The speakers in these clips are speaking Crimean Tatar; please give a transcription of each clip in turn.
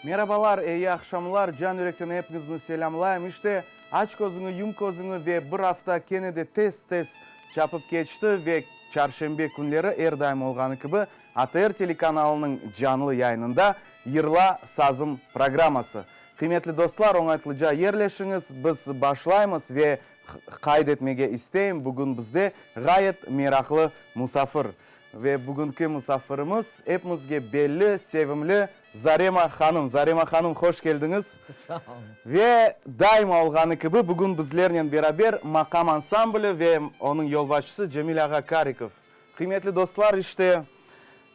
Merabalar, eyi aqşamlar, can yürekten epiñizni selâmlayım. İşte, aç közüñi, yum közüñi ve bir afta kene de tez-tez çapıp keçti ve çarşenbe künleri er daim olğanı kibi ATR telekanalınıñ canlı yayınında Yırla, sazım programması. Qıymetli dostlar, oñaytlıca yerleşiñiz, biz başlaymız ve qayd etmege isteyim, bugün bizde ğayet meraqlı musafir. Ve bugünki musafirimiz epimizge belli, sevimli Zarema hanım. Zarema hanım, hoş keldiñiz. Sağ oluñ. Ve daima olğanı kibi, bugün bizlernen beraber Maqam ansambli ve onıñ yolbaşçısı Cemil ağa Karikov. Qıymetli dostlar, işte,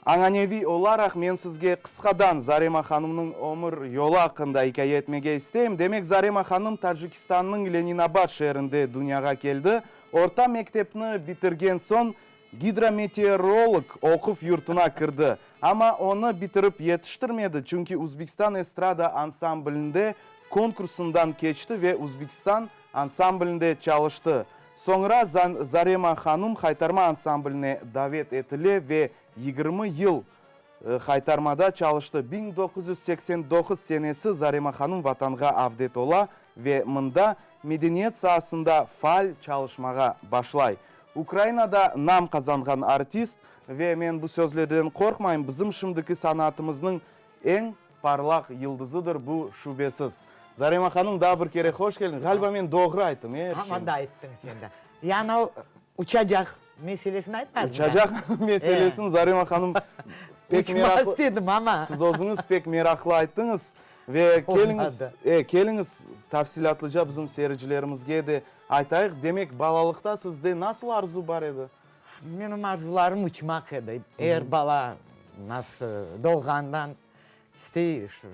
añaneviy olaraq men sizge qısqadan Zarema hanımnıñ ömür yolu aqqında ikâye etmege isteyim. Demek, Zarema hanım Tacikistannıñ Leninabad şeerinde dünyağa keldi. Orta mektepni bitirgen soñ Gidrometeorolog oquv yurtuna kirdi, amma onı bitirip yetiştirmedi, çünki Uzbekistan estrada ansamblinde konkursından keçti ve Uzbekistan ansamblinde çalıştı. Soñra Zarema hanum Haytarma ansambline davet etile ve 20 yıl Haytarmada çalıştı. 1989 senesi Zarema hanum Vatanğa avdet ola ve mında medeniyet saasında faal çalışmağa başlay. Ukrainada nam qazanğan artist ve men bu sözlerden qorqmayım, bizim şimdiki sanatımıznıñ eñ parlaq yıldızıdır, bu şübesiz. Zarema hanım, daa bir kere hoş keldiñ. Ğaliba men doğru ayttım, e, er şeyni? Aman da ayttıñ sen de. Yani o uçacaq meselesini aytmadıñ da. Uçacaq meselesini Zarema hanım pek meraqlı. Uçmaz dedim amma. Siz özüñiz pek meraqlı ayttıñız. Ve keliñiz, e, keliñiz, tafsilâtlıca bizim seyircilerimizge de aytayıq. Demek, balalıqta sizde nasıl arzu bar edi? Menim arzularım uçmaq edi. Er bala nasıl doğğandan istey, şu,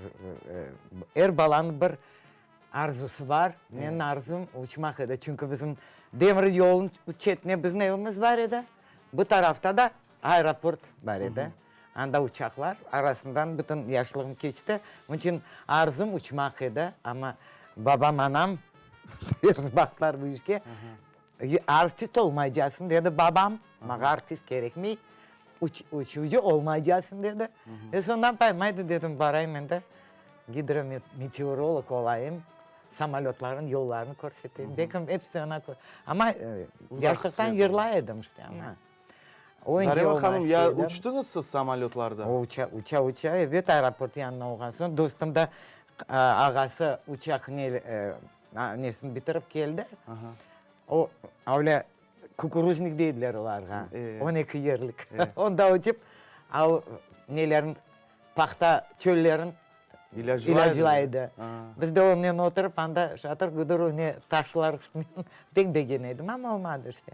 er balanıñ bir arzusı bar. Menim arzum uçmaq edi. Çünki bizim demir yolunıñ çetine bizim evimiz bar edi. Bu tarafta da Aeroport bar edi, anda uçaqlar arasından bütün yaşlığım keçti. Onıñ içün arzum uçmaq edi, amma babam, anam ters baqtılar bu işke. Artist olmaycasıñ, dedi babam, maña artist kerekmey, uçucı olmaycasıñ, dedi. E soñdan paymaydı, dedim, barayım endi gidrometeorolog olayım, samolötlarnıñ yollarını körseteyim. Belki episi oña, amma yaşlıqtan yırlay edim işte, amma. Zarema hanım, ya uçtıñız siz samolötlarda? Uça, uça, uça, ebet, aeroport yanında olğan soñ, dostum da ağası uçaq nesini bitirip keldi. O, öyle kukuruznik deydiler olarğa, 12 yerlik. Onda uçıp, o nelerin, pahta çöllerin ilâclay edi. Biz de onen oturıp, anda şatır-güdür ne taşlar üstünden pek begene edim, amma olmadı işte.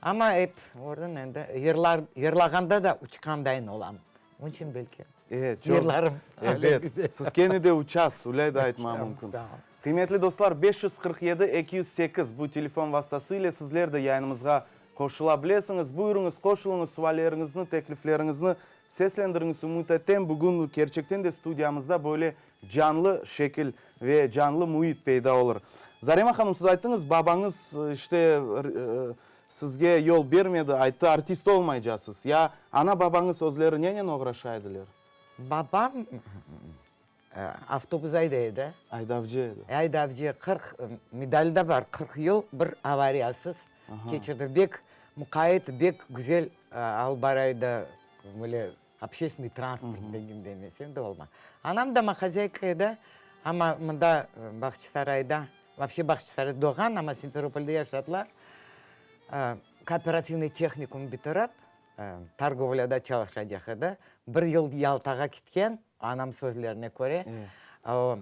Amma ep oradan endi yırlar, yırlağanda da uçqandayın olam. Onıñ içün belki E, çoq, yırlarım öyle ebet. güzel. Siz kene de uçasız, öyle de aytmağa Uçam, mümkün. sağ ol. Qıymetli dostlar, 547 208 bu telefon vastası ile sizler de yayınımızğa qoşula bilesiñiz. Buyurıñız, qoşulıñız, sualleriñizni, teklifleriñizni seslendiriñiz. Ümüt etem, bugün kerçekten de studiyamızda böyle Canlı şekil ve canlı müit peyda olur. Zarema hanım, siz ayttıñız, babañız, işte, sizge yol bermedi, ayttı, artist olmaycasız. Ya ana-babañız özleri nenen oğraşa ediler? Babam avtobus ayday edi. Aydavcı edi. Aydavcı, 40, medali de bar, 40 yıl bir avariyasız keçirdi. Bek muqayıt, bek güzel alıp bara edi, böyle Общественный transport degende emesen de olma. Anam domohozâyka edi, amma mında Bağçasarayda, вообще Bağçasarayda doğğan, amma Simferopolde yaşadılar. Kooperativnıy tehnikum bitirip, torgovlâda çalışacaq edi. Bir yıl Yaltağa ketken, anam sözlerine köre, o,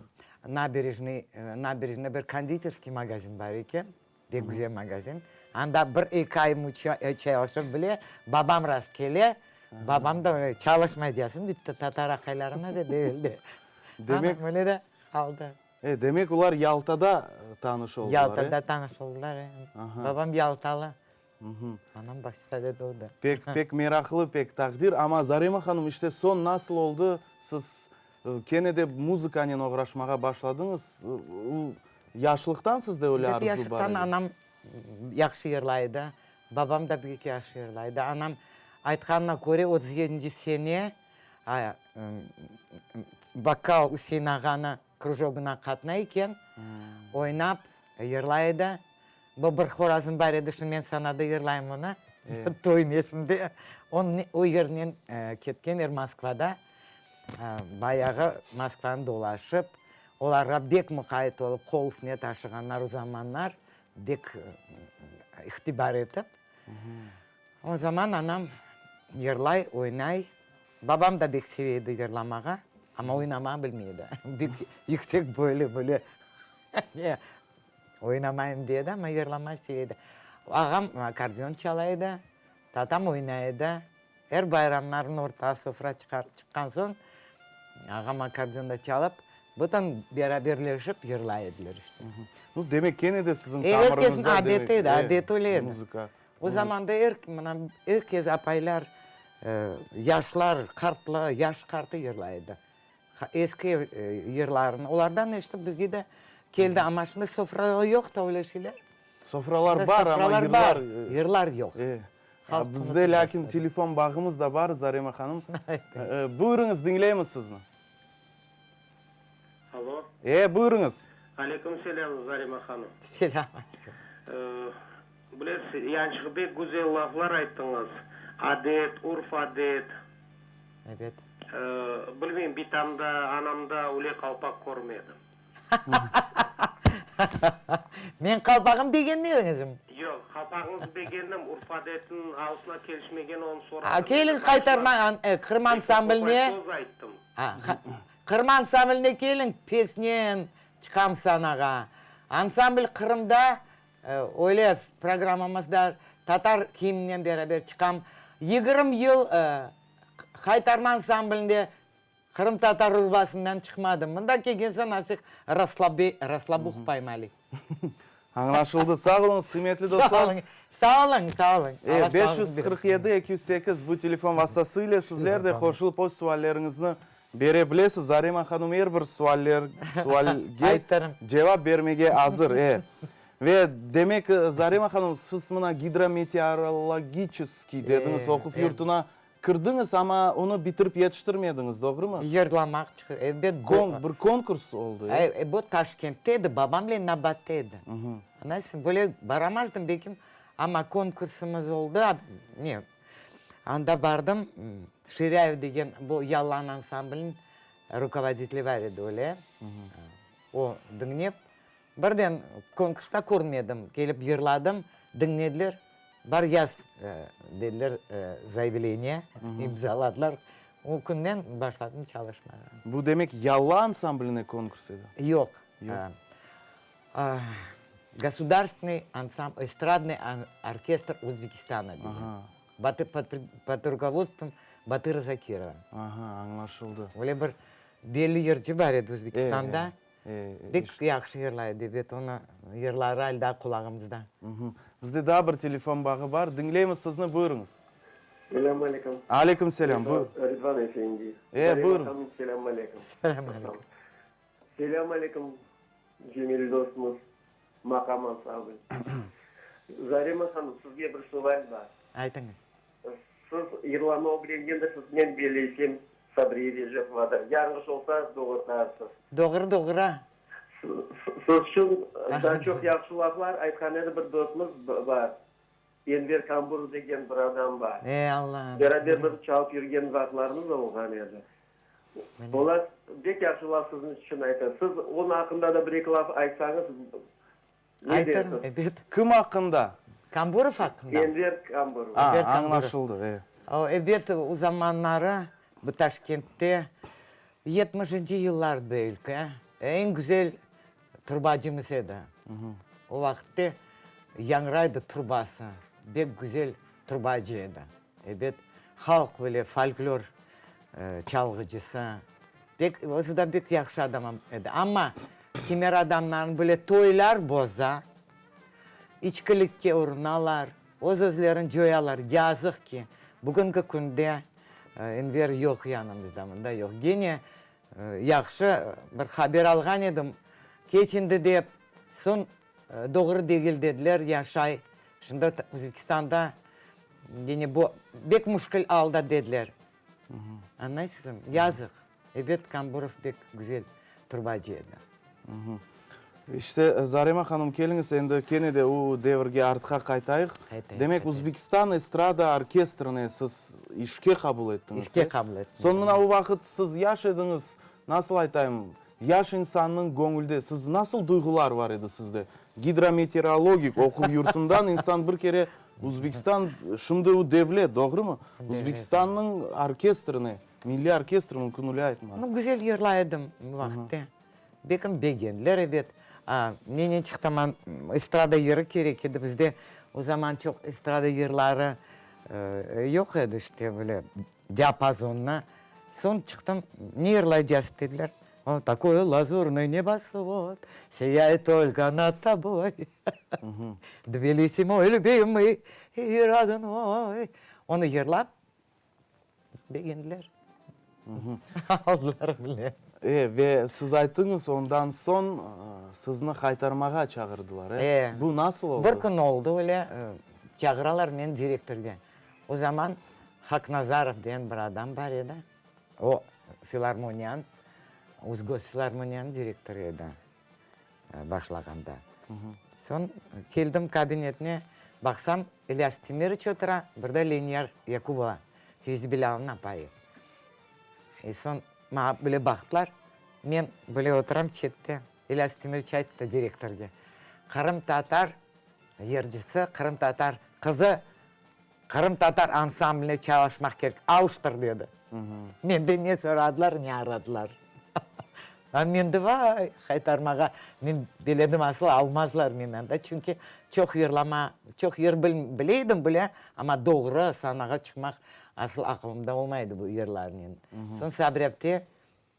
Naberejnıy, Naberejnıy bir konditerskiy magazin bar eken. Pek güzel magazin. Anda bir-eki ay çalışıp bile, babam rast kele, babam da öyle çalışmaycasın, bitti tatar aqaylarına da devildi. Demek, Öyle de qaldı. E, demek olar Yaltada tanış oldılar, e? Yaltada tanış oldılar, e. Babam yaltalı. Anam Bağçasarayda doğdı. Pek, pek meraqlı, pek taqdir. Amma Zarema hanım, işte soñ nasıl oldı, siz kene de muzıkanen oğraşmağa başladıñız. Yaşlıqtan sizde öyle Ebet, arzu bar yaşlıqtan edi? anam yahşı yırlay edi, babam da büyük yahşı yırlay edi. Anam aytqanına köre, otuz yedinci sene. Bakkal Üsein ağanı krujogına qatnay eken, oynap, yırlay edi. Bu bir horazım bar edi, şimdi men sanada yırlayım onı, toy nesinde. O yernen ketkenler Moskvada, bayağı Moskvanı dolaşıp, olarğa bek muqayt olıp, qol üstüne taşığanlar o zamanlar, bek ihtibar etip. O zaman anam yırlay, oynay. Babam da bek seve edi yırlamağa, amma oynamağa bilmey edi. Bek yüksek boylu, böyle oynamayım dey edi, amma yırlamağa seve edi. Ağam akkordeon çala edi, tatam oynay edi. Er bayramlarnıñ ortağa sofra çıqqan soñ, ağam akkordeonda çalıp, bütün beraberleşip yırlay ediler işte. Nu, demek, kene de siziñ tamırıñızda, demek, Er kesniñ adeti edi, adeti öyle edi. Muzıka. O zamanda er, mına, er kes, apaylar, yaşlar, qartlar, yaş qartı yırlay edi. Eski yırlarnı. Olardan eşitip bizge de keldi. Amma şimdi sofralar yoq da öyle şeyler. Sofralar bar, amma yırlar. Yırlar yoq. Bizde lâkin telefon bağımız da bar, Zarema hanım. Buyurıñız, diñleymiz sizni. Alo. E, buyurıñız. Aleyküm selâm, Zarema hanım. Selâm aleyküm. Bilesiz, yançıq bek güzel laflar ayttıñız. Adet, urf-adet. Ebet. Bilmeyim, bitamda, anamda öyle qalpaq körmedim. Men qalpağım begenmediñizmi? Yoq, qalpağıñızı begendim, urf-adetniñ alısına kelişmegen, onı soradım. Keliñ Qaytarma, Qırım ansambline. Söz ayttım. Qırım ansambline keliñ, pesnen çıqam sanağa. Ansambl Qırımda öyle programmamızda tatar kiyiminen beraber çıqam. 20 yıl Haytarma ansamblinde Qırımtatar urbasından çıqmadım. Mında kelgen soñ azıq raslabuh paymali. Añlaşıldı. Sağ oluñız, qıymetli dostlar. Sağ oluñ, sağ oluñ, sağ oluñ. E, 547 208 bu telefon vastası ile sizler de qoşulıp öz sualleriñizni bere bilesiz. Zarema hanım er bir sualler, sualge cevap bermege azır. E. Ve demek, Zarema hanım, siz mına gidrometeorologiçeskiy dediñiz, oquv yurtuna Kirdiñiz, amma onı bitirip yetiştirmediñiz, doğrumı? Yırlamaq çıqı, elbet, bu. Kon, bir konkurs oldı, e? E, bu Taşkentte edi, babam Leninabadta edi. Añlaysıñ, böyle baramazdım belkim, amma konkursımız oldı, ne, anda bardım, Şirâyev degen bu Yalan ansambliniñ rukovoditeli bar edi öyle, o diñlep, Birden konkursta körmedim, kelip yırladım, diñlediler, bar yaz, dediler, zayavleniye, imzaladılar. O künden başladım çalışmağa. Bu demek Yalla ansambline konkurs edi? Yoq. Gosudarstvenıy ansambl, estradnıy orkestr Özbekistana degen. Pod rukovodstvom Batıra Zakirova. Aha, añlaşıldı. Öyle bir belli yırcı bar edi Özbekistanda. Pek yahşı yırlay edi, ebet, onı yırları al daa qulağımızda. Bizde daa bir telefon bağı bar. Diñleymiz sizni, buyurıñız. Selâm aleyküm. Aleyküm selâm, buyur. Ridvan efendi. E, buyurıñız. Hanım, selâm aleyküm. Selâm aleyküm. Selâm aleyküm, Cemil dostumız, maqam ansambl. Zarema hanım, sizge bir sual bar. Aytıñız. Siz yırlama ögrengendirsiz, men bellesem, Sabriye Recepovadır. Yañlış olsa, doğurtarsız. Doğru, doğru. Siz içün daa çoq yahşı laflar aytqan edi bir dostumız bar, Enver Kamburov degen bir adam bar. Ey, Alla! Beraber bir çalıp yürgen vaqıtlarımız olğan edi. Olar bek yahşı laf siziñ içün ayta. Siz onıñ aqqında da bir-eki laf aytsañız, Ne Aytırım, dersiz? ebet. Kim aqqında? Kamburov aqqında. Enver Kamburov. A, Enver Kamburov. añlaşıldı, e. O, ebet, o zamanları bu Taşkentte, yetmişinci yıllar belki, eñ güzel trubacımız edi. O vaqıtte yañraydı trubası, bek güzel trubacı edi. Ebet, halq böyle folklor çalğıcısı, pek, özü de pek yahşı adam edi. Amma kimer adamlarnıñ böyle toylar boza, içkilikke urunalar, öz-özlerini coyalar. Yazıq ki, bugünki künde Enver yoq yanımızda, mında yoq. Gene yahşı bir haber alğan edim, keçindi dep, soñ Doğru degil dediler, yaşay. Şimdi Özbekistanda yani bu bek müşkül alda dediler. Añlaysızmı? Yazıq. Ebet, Kamburov pek güzel turbacı edi. İşte, Zarema hanım, keliñiz endi kene de o devirge artqa qaytayıq. Demek, Uzbekistan estrada orkestrine siz işke qabul ettiñiz. İşke qabul ettim. Soñ mına o vaqıt siz yaş ediñiz, nasıl aytayım, yaş insannıñ göñülde siz nasıl duyğular var edi sizde? Gidrometeorologik oquv yurtundan insan bir kere Uzbekistan, şimdi o devlet, doğrumı? Uzbekistannıñ orkestrine, milliy orkestr mümkün öyle aytmaq. Nu, güzel yırlay edim o vaqıtte. Bekim begendiler, ebet. A, nenen çıqtım, an, estrada yırı kerek edi. Bizde o zaman çoq estrada yırları yoq edi, işte, böyle diapazonına. Soñ çıqtım, ne yırlaycasız dediler. O, takoy lazurnıy nebosvod, siyayet tolko nad toboy, Tbilisi moy lübimıy i rodnoy. Onı yırlap, Begendiler. Aldılar bile. E, ve siz ayttıñız, ondan soñ sizni qaytarmağa çağırdılar, e? E. Bu nasıl oldı? Bir kün oldı öyle, çağıralar meni direktorge. O zaman Haknazarov degen bir adam bar edi, o filarmoniyanıñ, Uzgosfilarmoniyanıñ direktorı edi. Başlağanda. Soñ keldim kabinetine, baqsam, İlyas Timiroviç otura, bir de Leniyar Yakubova, Fevzi Bilâlovnıñ apayı. E, soñ maña böyle baqtılar, men böyle oturam çette, İlyas Timiroviç ayttı direktorge, Qırımtatar yırcısı, qırımtatar qızı Qırımtatar ansambline çalışmaq kerek, avuştır, dedi. Menden ne soradılar, ne aradılar. A men de vay, qaytarmağa, men beledim asıl almazlar meni anda, çünki çoq yırlama, çoq yır bile edim, bile, amma doğru sanağa çıqmaq asıl aqılımda olmay edi bu yırlarnen. Soñ Sabri apte,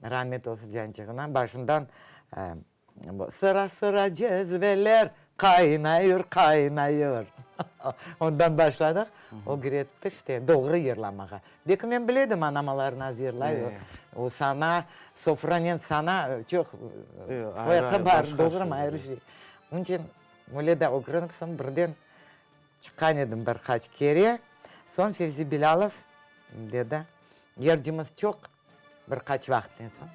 ramet olsun cançığına, başından Sıra-sıra cezveler qaynayır, qaynayır. Ondan başladıq, ögretti işte, doğru yırlamağa. Beki men bile edim, anamalar az yırlay, o sana, sofranen sana çoq farqı bar, doğrumı, ayrı şey. Onıñ içün öyle de ögrenip soñ birden çıqqan edim bir qaç kere. Soñ Fevzi Bilâlov dedi, yırcımız çoq, Bir qaç vaqıttan soñ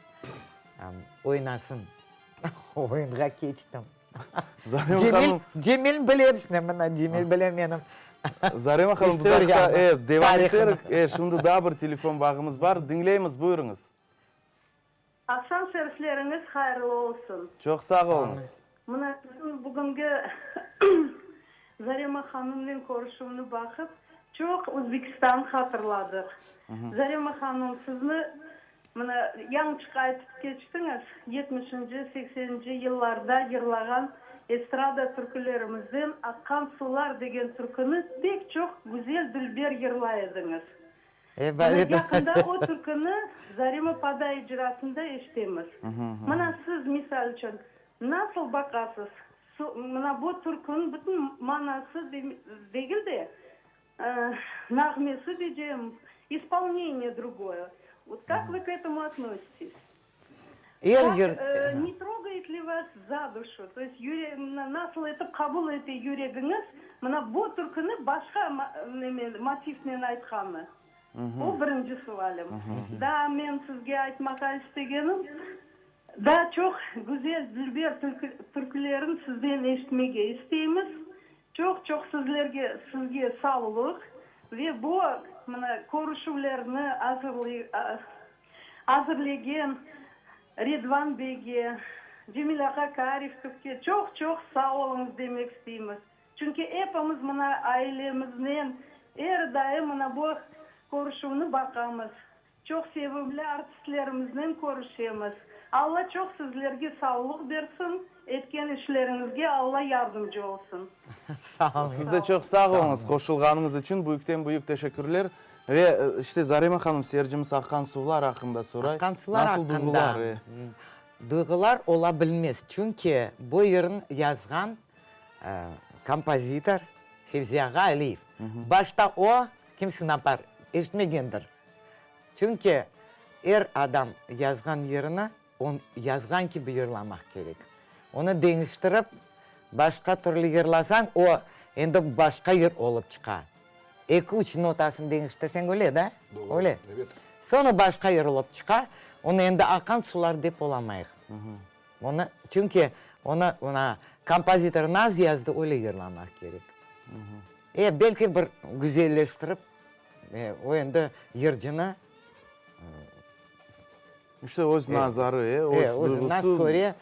oynasın, oyunğa keçtim. Zarema hanım. Cemil bile episini, mına Cemil bile menim Zarema hanım, biz aqta devam eterik. E, şimdi daa bir telefon bağımız bar. Diñleymiz, buyurıñız. Aqşam şerifleriñiz hayırlı olsun. Çoq sağ oluñız. Mına siziñ bugüngi Zarema hanımnen körüşüvni baqıp, çoq Özbekistanı hatırladıq. Zarema hanım, sizni mına yañıçıq aytıp keçtiñiz, yetmişinci, sekseninci yıllarda yırlağan estrada türkülerimizden Aqqan sular degen türküni pek çoq güzel, dülber yırlay ediñiz. Mına yaqında o türküni Zarema Paday icrasında eşitemiz. Mına siz, misal içün, nasıl baqasız, mına bu türküniñ bütün manası degil de, nağmesi diycem, ispolneniye drugoye. Vot kak vı k etomu otnosites? Er yer. Ne trogayet li vas za duşu, to est nasıl etip qabul ete yüregiñiz mına bu türküni başqa neme motivnen aytqanı? O birinci sualim. Daa men sizge aytmağa istegenim, daa çoq güzel, dülber türkülerin sizden eşitmege isteymiz. Çoq-çoq sizlerge sizge savlıq ve bu mına körüşüvlerni azırlay Azirlegen Ridvan beyge, Cemil ağa Karivkovke çoq-çoq sağ oluñız demek isteymiz. Çünki epimiz mına ailemiznen er daim mına bu körüşüvni baqamız. Çoq sevimli artistlerimiznen körüşemiz. Alla çoq sizlerge sağlıq bersin, etken işleriñizge Alla yardımcı olsun. Sağ oluñız. Siz de çoq sağ oluñız qoşulğanıñız içün, büyükten-büyük teşekkürler. Ve işte Zarema hanım seyircimiz aqqan suvlar aqqında soray. Aqqan suvlar Nasıl aqqında. duyğular? E. Duyğular ola bilmez, çünki bu yırnı yazğan kompozitor Fevzi ağa Aliyev. Başta o, kimse napar eşitmegendir. Çünki er adam yazğan yırını on yazğan kibi yırlamaq kerek. Onı deñiştirip, başqa türlü yırlasañ, o endi başqa yır olıp çıqa. Eki-üç notasını deñiştirseñ, öyle da? Doğru, Öyle. ebet. Soñra başqa yır olıp çıqa, onı endi aqan sular dep olamayıq. Onı, çünki onı mına kompozitor naz yazdı, öyle yırlamaq kerek. E, belki bir güzelleştirip, e, o endi yırcını. İşte öz nazarı, e, öz duyğusu. Öz naz köre,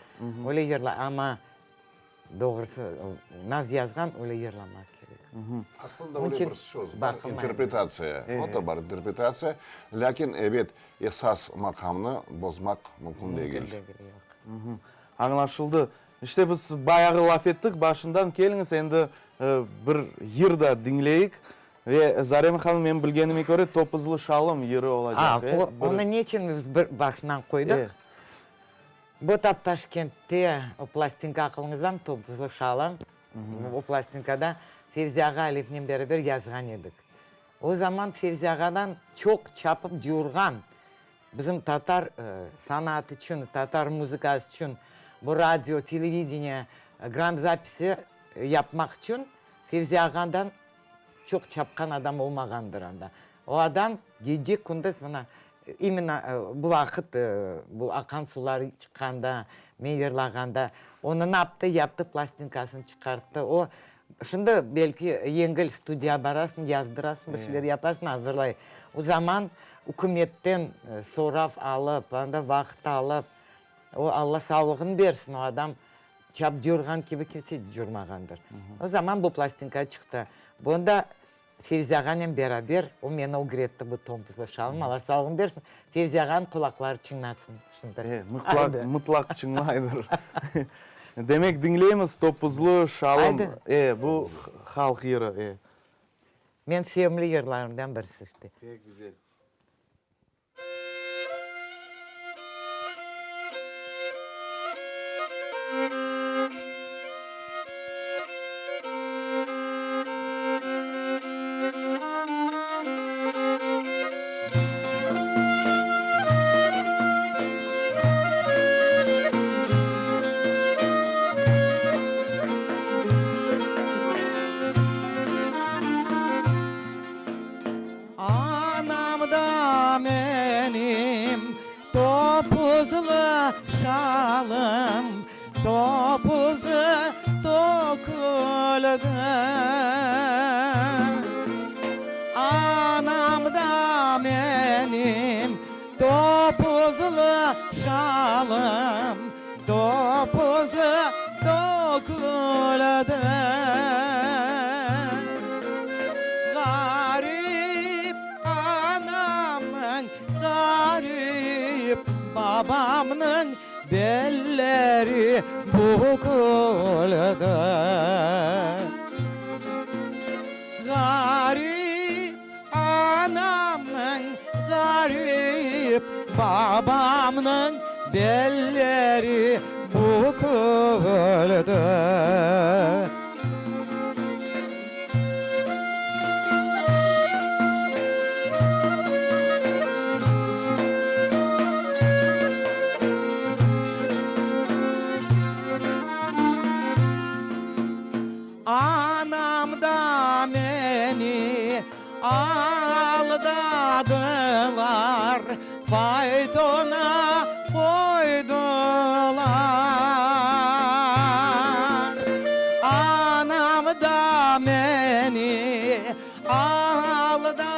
öyle yırlay, amma doğrusı, naz yazğan, öyle yırlamaq kerek. Aslında öyle bir söz bar, interpretatsiya, o da bar, interpretatsiya, lâkin, ebet, esas maqamnı bozmaq mümkün degil. Mümkün degil, yoq. Añlaşıldı. İşte biz bayağı laf ettik, başından keliñiz, endi bir yır da diñleyik. Ve Zarema hanım, menim bilgenime köre, Topuzlı şalım yırı olacaq, e? A, onı ne içün biz bir başından qoydıq? Bu tap Taşkentte o plastinka aqılıñızdamı, Topuzlı şalım, o plastinkada Fevzi ağa Aliyevnen beraber yazğan edik. O zaman Fevzi ağadan çoq çapıp cuvurğan bizim tatar sanatı içün, tatar muzıkası içün bu radio, televideniye, gramzapisi yapmaq içün Fevzi ağadan Çoq çapqan adam olmağandır anda. O adam gece-kündüz mına, imенно bu vaqıt, bu aqan sular çıqqanda, men yırlağanda, onı naptı, yaptı, plastinkasını çıqarttı. O, şimdi belki yengil studiya barasıñ, yazdırasıñ, bir şeyler yapasıñ, azırlay. O zaman ükümetten sorav alıp, anda vaqıt alıp, o, Alla sağlığını bersin, o adam Çap cürğan kibi kimse cürmağandır. O zaman bu plastinka çıqtı. Bunda Fevzi ağanen beraber, o meni ögretti bu tompuzlı şalım, Alla sağlığını bersin, Fevzi ağanıñ qulaqları çıñnasın şimdi. E, mıtlaq, mıtlaq çıñlaydır. Demek, diñleymiz Topuzlı şalım. Aydı. E, bu halq yırı, e. Men sevimli yırlarımdan birisi işte. Pek güzel. Anam da menim topuzlı şalım, Topuzı töküldi. Anam da menim topuzlı şalım, Topuzı töküldi. Ğarip anamnıñ, ğarip babamnıñ belleri büküldi. Ğarip Anamnıñ ğarip, babamnıñ belleri büküldi. Anam da meni aldadılar, faytona qoydılar. Anam da meni aldadılar,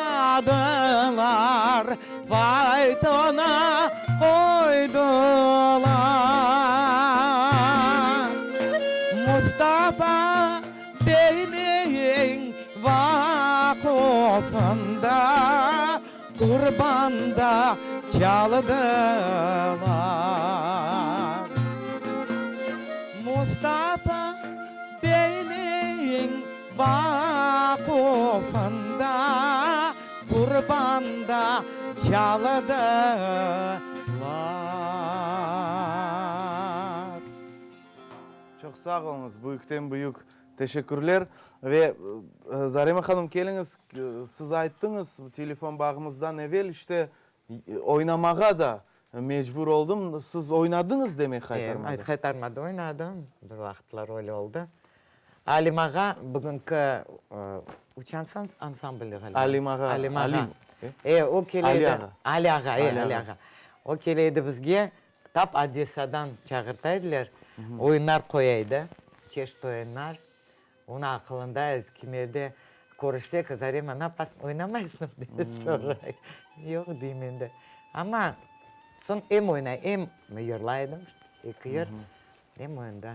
faytona qoydılar. Mustafa beyniñ vaqufında qurban da çaldılar. Mustafa beyniñ Vaqufında qurban da çaldılar. Çoq sağ oluñız, büyükten büyük teşekkürler. Ve Zarema hanım, keliñiz, siz ayttıñız telefon bağımızdan evel, işte, oynamağa da mecbur oldım. Siz oynadıñız demek Haytarmada? Evet, Haytarmada oynadım, bir vaqıtlar öyle oldı. Alim ağa bugünki Uçan ansambli ğaliba. Alim ağa, Alim ağa. E, o kele edi. Ali ağa. Ali ağa, e, Ali ağa. O kele edi bizge, tap Odessadan çağırta ediler, oyunlar qoya edi, çeşit oyunlar. Onıñ aqılında, kimerde körüşsek, Zarema, napasıñ, oynamaysıñmı? dep soray. Yoq, deyim endi. Amma soñ em oynay, em yırlay edim, eki yır, em oyunda.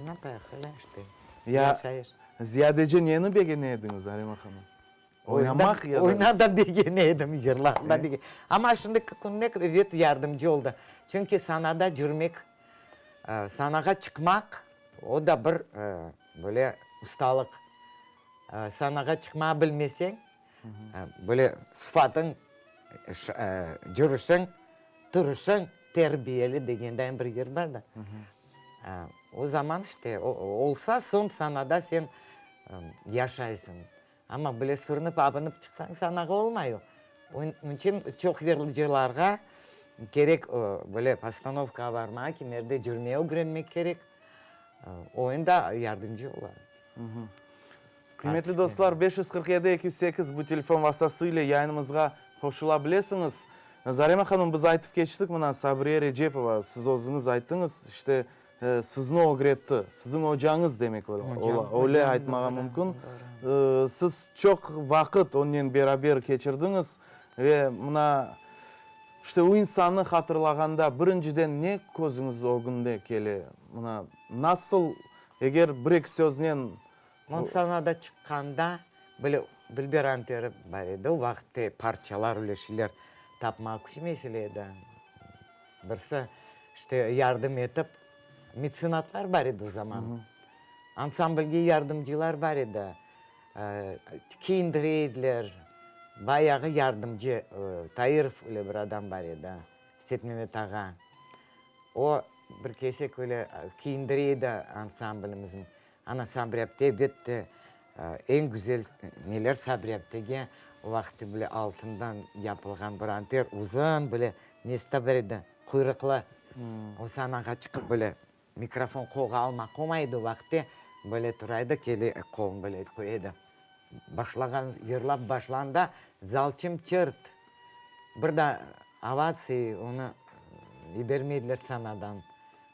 Napayıq, öyle işte, yaşayış. Ziyadece neni begene ediñiz, Zarema hanım? Oynamaq ya da. Oyna da begene edim, yırlaq da begene. Amma şimdiki künde ebet yardımcı oldı. Çünki sanada cürmek, sanağa çıqmaq, o da bir böyle ustalıq. Sanağa çıqmağa bilmeseñ, böyle sıfatıñ, cürüşiñ, turuşıñ terbiyeli degendayin bir yer bar da. O zaman işte olsa, soñ sanada sen yaşaysıñ. Amma böyle sürünip, abınıp çıqsañ, sanağa olmay o. Onıñ içün çoq yırcılarğa kerek böyle postanovkağa barmağa, kimerde cürmege ögrenmek kerek. Oyun da yardımcı ola. Qıymetli dostlar, 547 208 bu telefon vastası ile yayınımızğa qoşula bilesiñiz. Zarema hanım, biz aytıp keçtik, mına Sabriye Recepova, siz özüñiz ayttıñız, işte Sizni ögretti, siziñ ocañız demek ola, öyle aytmağa mümkün. Siz çoq vaqıt onnen beraber keçirdiñiz ve mına, işte o insannı hatırlağanda birinciden ne közüñiz ögünde kele? Mına, nasıl, eger bir-eki söznen. Men sanada çıqqanda, böyle dülber anteri bar edi, o vaqıtte parçalar, öyle şeyler tapmaq küç mesele edi. Birisi, işte, yardım etip, metsenatlar bar edi o zaman, ansamblge yardımcılar bar edi, kiyindire ediler, bayağı yardımcı, Tairov öyle bir adam bar edi, Setmemet ağa, o bir kesek öyle kiyindire edi ansamblimizni. Ana, Sabri apte, elbette, eñ güzel neler Sabri aptege, o vaqıt bile altından yapılğan bir anter, uzun böyle nesi de bar edi, quyruqlı. O sanağa çıqıp böyle mikrofon qolğa almaq olmay edi o vaqıtte, böyle tura edi, kele qolun böyle qoya edi. Başlağan, yırlap başlağanda zal çım-çırt, bir de ovatsiya, onı yibermeydiler sanadan.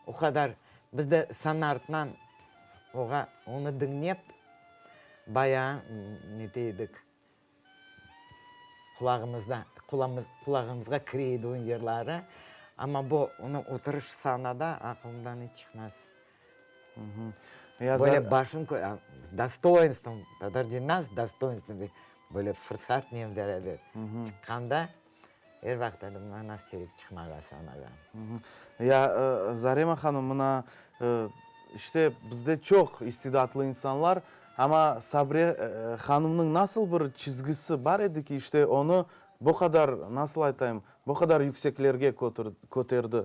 O qadar biz de sana artınan oğa onı diñlep, bayağı nete edik, qulağımızda, qulağımızğa kire edi onıñ yırları. Amma bu onıñ oturış sanada aqılımdan iç çıqmaz. Böyle başın s dostoinstvom, tatarca s dostoinstvom böyle fırsatnen beraber çıqqanda. Er vaqıt adamğa nasıl kerek çıqmağa sanağa. Ya, Zarema hanım, mına, işte, bizde çoq istidatlı insanlar, amma Sabriye hanımnıñ nasıl bir çizgisi bar edi ki, işte, onı bu qadar, nasıl aytayım, bu qadar yükseklerge köterdi?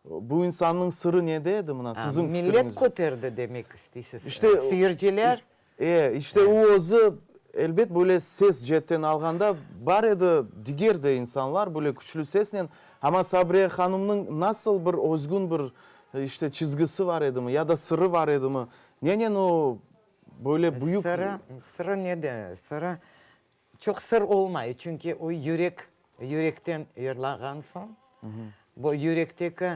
Bu insannıñ sırı nede edi, mına, siziñ fikriñizce? Millet köterdi demek isteysiz, seyirciler? E, işte o özü, elbet, böyle ses ceetten alğanda, bar edi diger de insanlar böyle küçlü sesnen, amma Sabriye hanımnıñ nasıl bir özgün bir, işte, çizgisi var edimi, ya da sırı var edimi, nenen o böyle büyük. Sırı, sırı nede? Sırı, çoq sır olmay, çünki o yürek, yürekten yırlağan soñ, bu yürekteki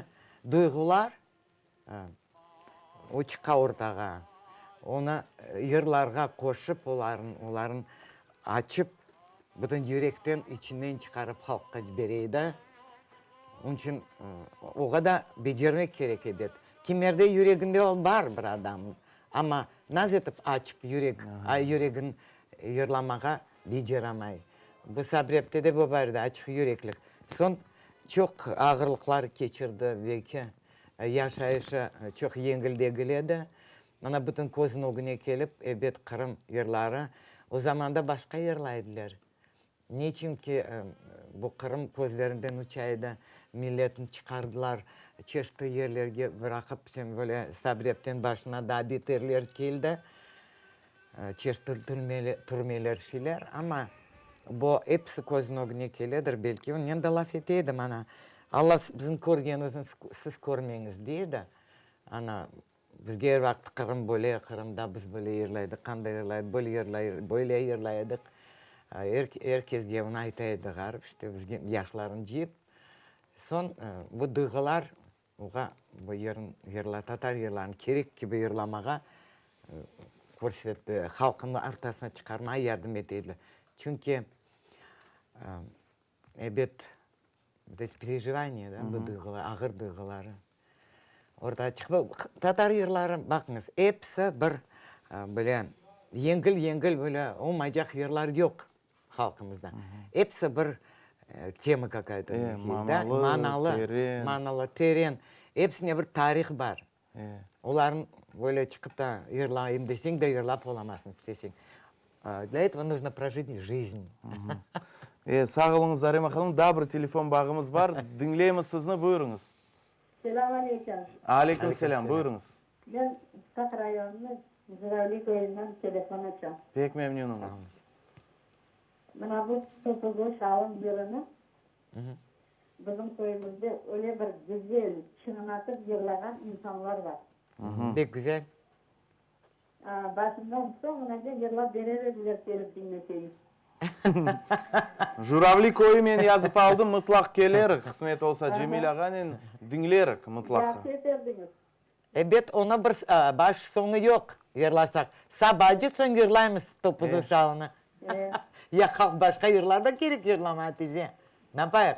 duyğular O çıqa ortağa, onı yırlarğa qoşıp, oların, oların açıp, bütün yürekten, içinden çıqarıp halqqa bere edi. Onıñ içün oğa da becermek kerek ebet. Kimerde yüreginde ol bar bir adamnıñ, amma naz etip açıp yürek, yüregin yırlamağa beceramay. Bu Sabriapte de bu bar edi, açıq yüreklik. Soñ çoq ağırlıqlar keçirdi, belki Yaşayışı çoq yengil degil edi. Mına bütün közüñ ögüne kelip, ebet, Qırım yırları, o zamanda başqa yırlay ediler. Neçün ki, bu Qırım közlerinden uça edi, milletni çıqardılar, çeşit yerlerge bıraqıp, bütün böyle Sabrepten başına daa beterler keldi, çeşit türmeler, şeyler, amma bu episi közüñ ögüne keledir, belki, onen de laf ete edim, ana, Alla bizim körgenimizni siz körmeñiz, dey edi. Ana, bizge er vaqıt Qırım böyle, Qırımda biz böyle yırlay edik, qanday yırlay edik, böyle yırlay, böyle yırlay edik. Er kesge onı ayta edi, ğarip, işte, bizge yaşlarını cıyıp. Soñ bu duyğular oğa bu yırn, yırla, tatar yırlarını kerek kibi yırlamağa körsetti, halqnıñ ortasına çıqarmağa yardım ete ediler. Çünki, ebet, vot eti perejivaniya, da, bu duyğular, ağır duyğuları ortağa çıqıp, tatar yırları, baqıñız, episi bir böyle yengil-yengil böyle olmaycaq yırlar yoq halqımızda. Episi bir tema kakaya-to есть, da, manalı, manalı, teren, episinde bir tarih bar. Olarnı böyle çıqıp da yırlayım deseñ de yırlap olamazsıñ isteseñ. Dlâ etого нужno прожить жизнь. E, sağ oluñız, Zarema hanım. Daa bir telefon bağımız bar. Diñleymiz sizni, buyurıñız. Selâm aleyküm. Aleyküm selâm, buyurıñız. Men Saq rayonınıñ Juravli köyünden telefon açam. Pek memnünimiz. Mına bu Topuzlı şalım yırını Bizim köyümizde öyle bir güzel çıñlatıp yırlağan insanlar bar. Pek güzel. Başından soñunace yırlap berer ediler kelip diñleseñiz. Juravli köyü men yazıp aldım, mıtlaq kelerik, qısmet olsa Cemil ağanen diñlerik mıtlaq. Yahşı eterdiñiz. Ebet, onı bir baş soñu yoq yırlasaq. Sabacı soñ yırlaymız Topuz uşağını. Ya halq başqa yırlar da kerek yırlamağa tize. Napayıq?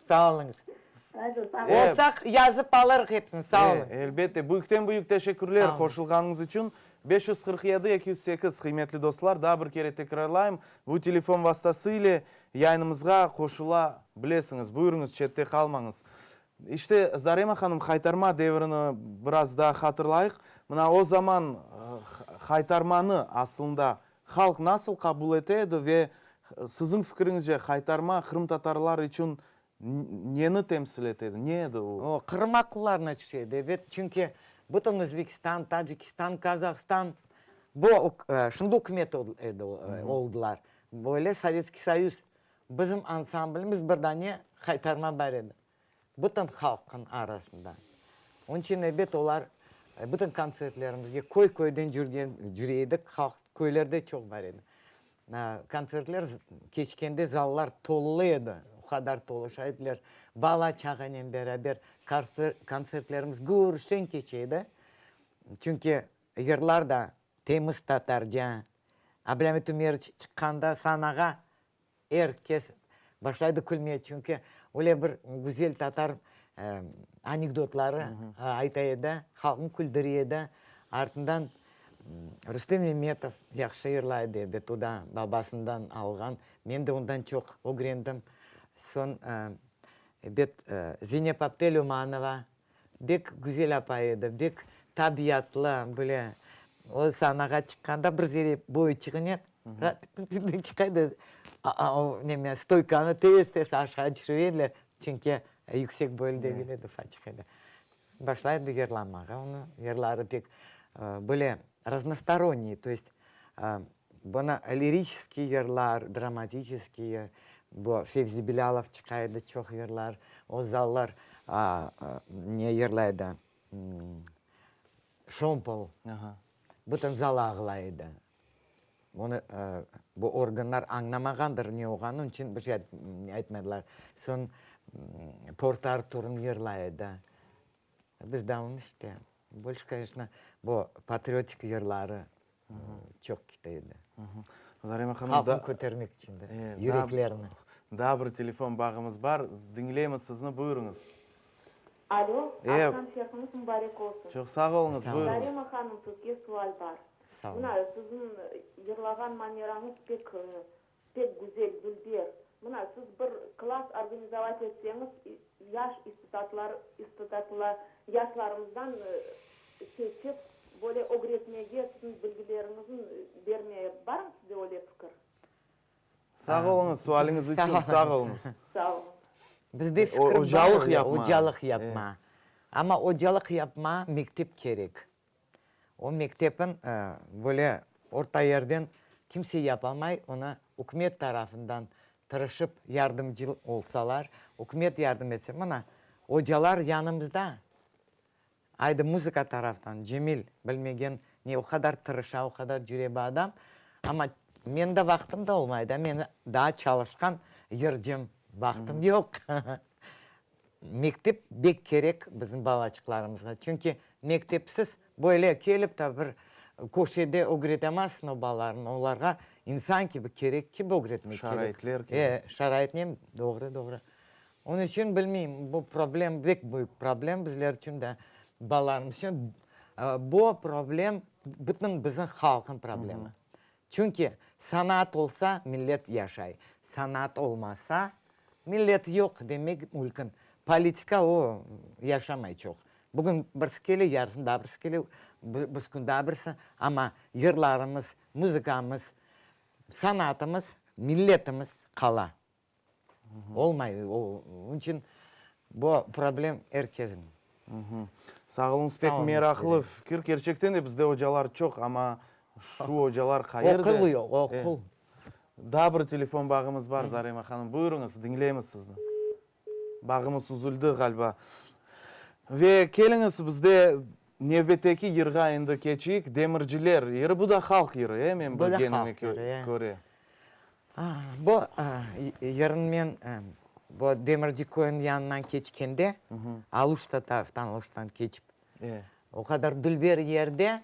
Sağ oluñız. Olsaq yazıp alırıq hepsini. Sağ oluñ. Elbette. Büyükten büyük teşekkürler qoşulğanıñız içün. 547 208, qıymetli dostlar, daa bir kere tekrarlayım, bu telefon vastası ile yayınımızğa qoşula bilesiñiz. Buyurıñız, çette qalmañız. İşte, Zarema hanım, haytarma devrini biraz daa hatırlayıq. Mına o zaman haytarmanı aslında halq nasıl qabul ete edi ve siziñ fikriñizce haytarma qırımtatarlar içün neni temsil ete edi, ne edi o? O, Qırım aqıllarına tüşe edi, ebet, çünki bütün Özbekistan, Tacikistan, Kazahstan bu şimdi ükümet edi, oldılar. Böyle Sovetskiy Soyuz Bizim ansamblimiz bir dane haytarma bar edi, bütün halqnıñ arasında. Onıñ içün, ebet, olar bütün kontsertlerimizge köy-köyden cürgen, cüre edik, halq köylerde çoq bar edi. Kontsertler keçkende zallar tolu edi, o qadar toluşa ediler, bala-çağanen beraber kontsertlerimiz gür, şeñ keçe edi. Çünki yırlar da temiz tatarca, Ablâmit Ümeroviç çıqqanda sanağa Er kes başlaydı külmeye, çünki öyle bir güzel tatar anekdotları ayta edi, halqnı küldüre edi. Artından Rustem Memetov yahşı yırlay edi, ebet, o da babasından alğan, men de ondan çoq ögrendim. Soñ, ebet, Zeynep apte Lümanova Bek güzel apay edi, bek tabiatlı, böyle o sanağa çıqqanda bir zere boyu çığıne, çıqa edi, o neme, stoykanı tez-tez aşağı tüşüre ediler, çünki yüksek boylu degil edi, ufaçıq edi. Başlay edi yırlamağa, onıñ yırları pek böyle raznostoronniy, to est Bunı liriçeskiy yırlar, dramatiçeskiy, bu Fevzi Bilâlov çıqa edi, çoq yırlar, o zallar ne yırlay edi, Şompol, bütün zal ağlay edi. Bunı bu organlar añlamağandır ne olğanını, onıñ içün bir şey aytmadılar. Soñ Port Arturnı yırlay edi. Biz de onı işte, bolş, koneçno, bu patriotik yırları çoq kete edi. Zarema hanım, Halqnı kötermek içün de, yüreklerini. Daa bir telefon bağımız bar. Diñleymiz sizni, buyurıñız. Alo, aqşam şerfiñiz mubarek olsun. Çoq sağ oluñız, buyurıñız. Zarema hanım, sizge sual bar. Sağ olun. Mına, siziñ yırlağan manerañız pek Pek güzel, dülber. Mına, siz bir klass organizovat etseñiz, yaş istidatlar, istidatlı yaşlarımızdan seçip, böyle ögretmege, siziñ bilgileriñizni bermeye, barmı sizde öyle fikir? Sağ oluñız, sualiñiz içün sağ oluñız. Sağ oluñ. Bizde fikir bar Ocalıq yapma. Ocalıq yapma. Amma ocalıq yapma mektep kerek. O mektepin böyle orta yerden kimse yapamay, onı ükümet tarafından tırışıp yardımcı olsalar, ükümet yardım etse, mına, ocalar yanımızda, aydı muzıka taraftan Cemil bilmegen ne o qadar tırışa, o qadar cüreba adam, amma. Men de vaqtım da olmay da, men daa çalışqan yırcım, vaqtım yoq. Mektep bek kerek bizim balaçıqlarımızğa, çünki mektepsiz böyle kelip de bir köşede ögretemezsiñ o balalarnı, olarğa insan kibi kerek kibi ögretmek kerek. Şaraitler kerek. E, şaraitnen, doğru, doğru. Onıñ içün bilmeyim, bu problem bek büyük problem bizler içün de, balalarımız içün. Bu problem bütün bizim halqnıñ problemi. Çünki sanaat olsa, millet yaşay, sanaat olmasa, millet yoq demek mülkün. Politika o, yaşamay çoq. Bugün birisi kele, yarın daa birisi kele, bir kün daa birisi, amma yırlarımız, muzıkamız, sanatımız, milletimiz qala. Olmay, onıñ içün bu problem er kesniñ. Sağ oluñız, pek meraqlı fikir. Kerçekten de bizde ocalar çoq, amma şu ocalar qayerde? Oqul yoq, oqul. Daa bir telefon bağımız bar, Zarema hanım. Buyurıñız, diñleymiz sizni. Bağımız üzüldi, ğaliba. Ve keliñiz, bizde nevbetteki yırğa endi keçeyik, Demirciler yırı. Bu da halq yırı, e, men bilgenime köre. Bu yırnı men bu Demirci köyüniñ yanından keçkende, Aluşta taraftan, Aluştadan keçip, o qadar dülber yerde,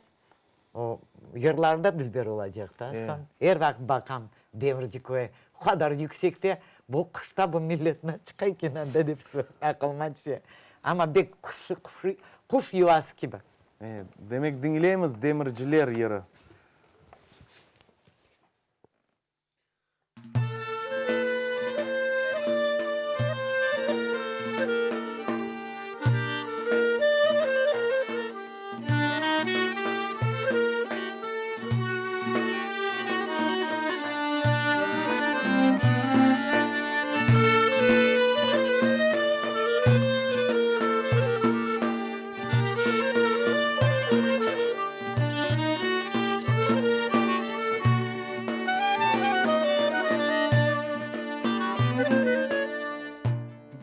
o yırlar da dülber olacaq da soñ. Er vaqıt baqam Demirci köyü, o qadar yüksekte, bu qışta bu millet nasıl çıqa eken anda dep aqılıma tüşe. Amma bek quş yuvası kibi. Demek, diñleymiz Demirciler yırı.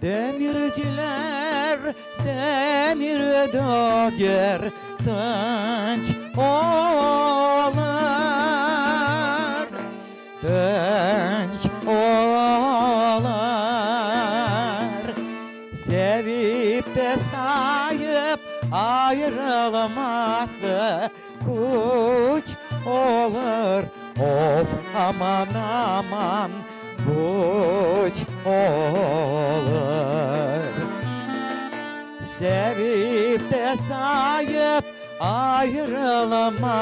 Demirciler demir döger, tınç olur, tınç olur. Sevip de sayıp ayrılması küç olur, of, aman, aman, küç olur. Sevip de sayıp ayrılması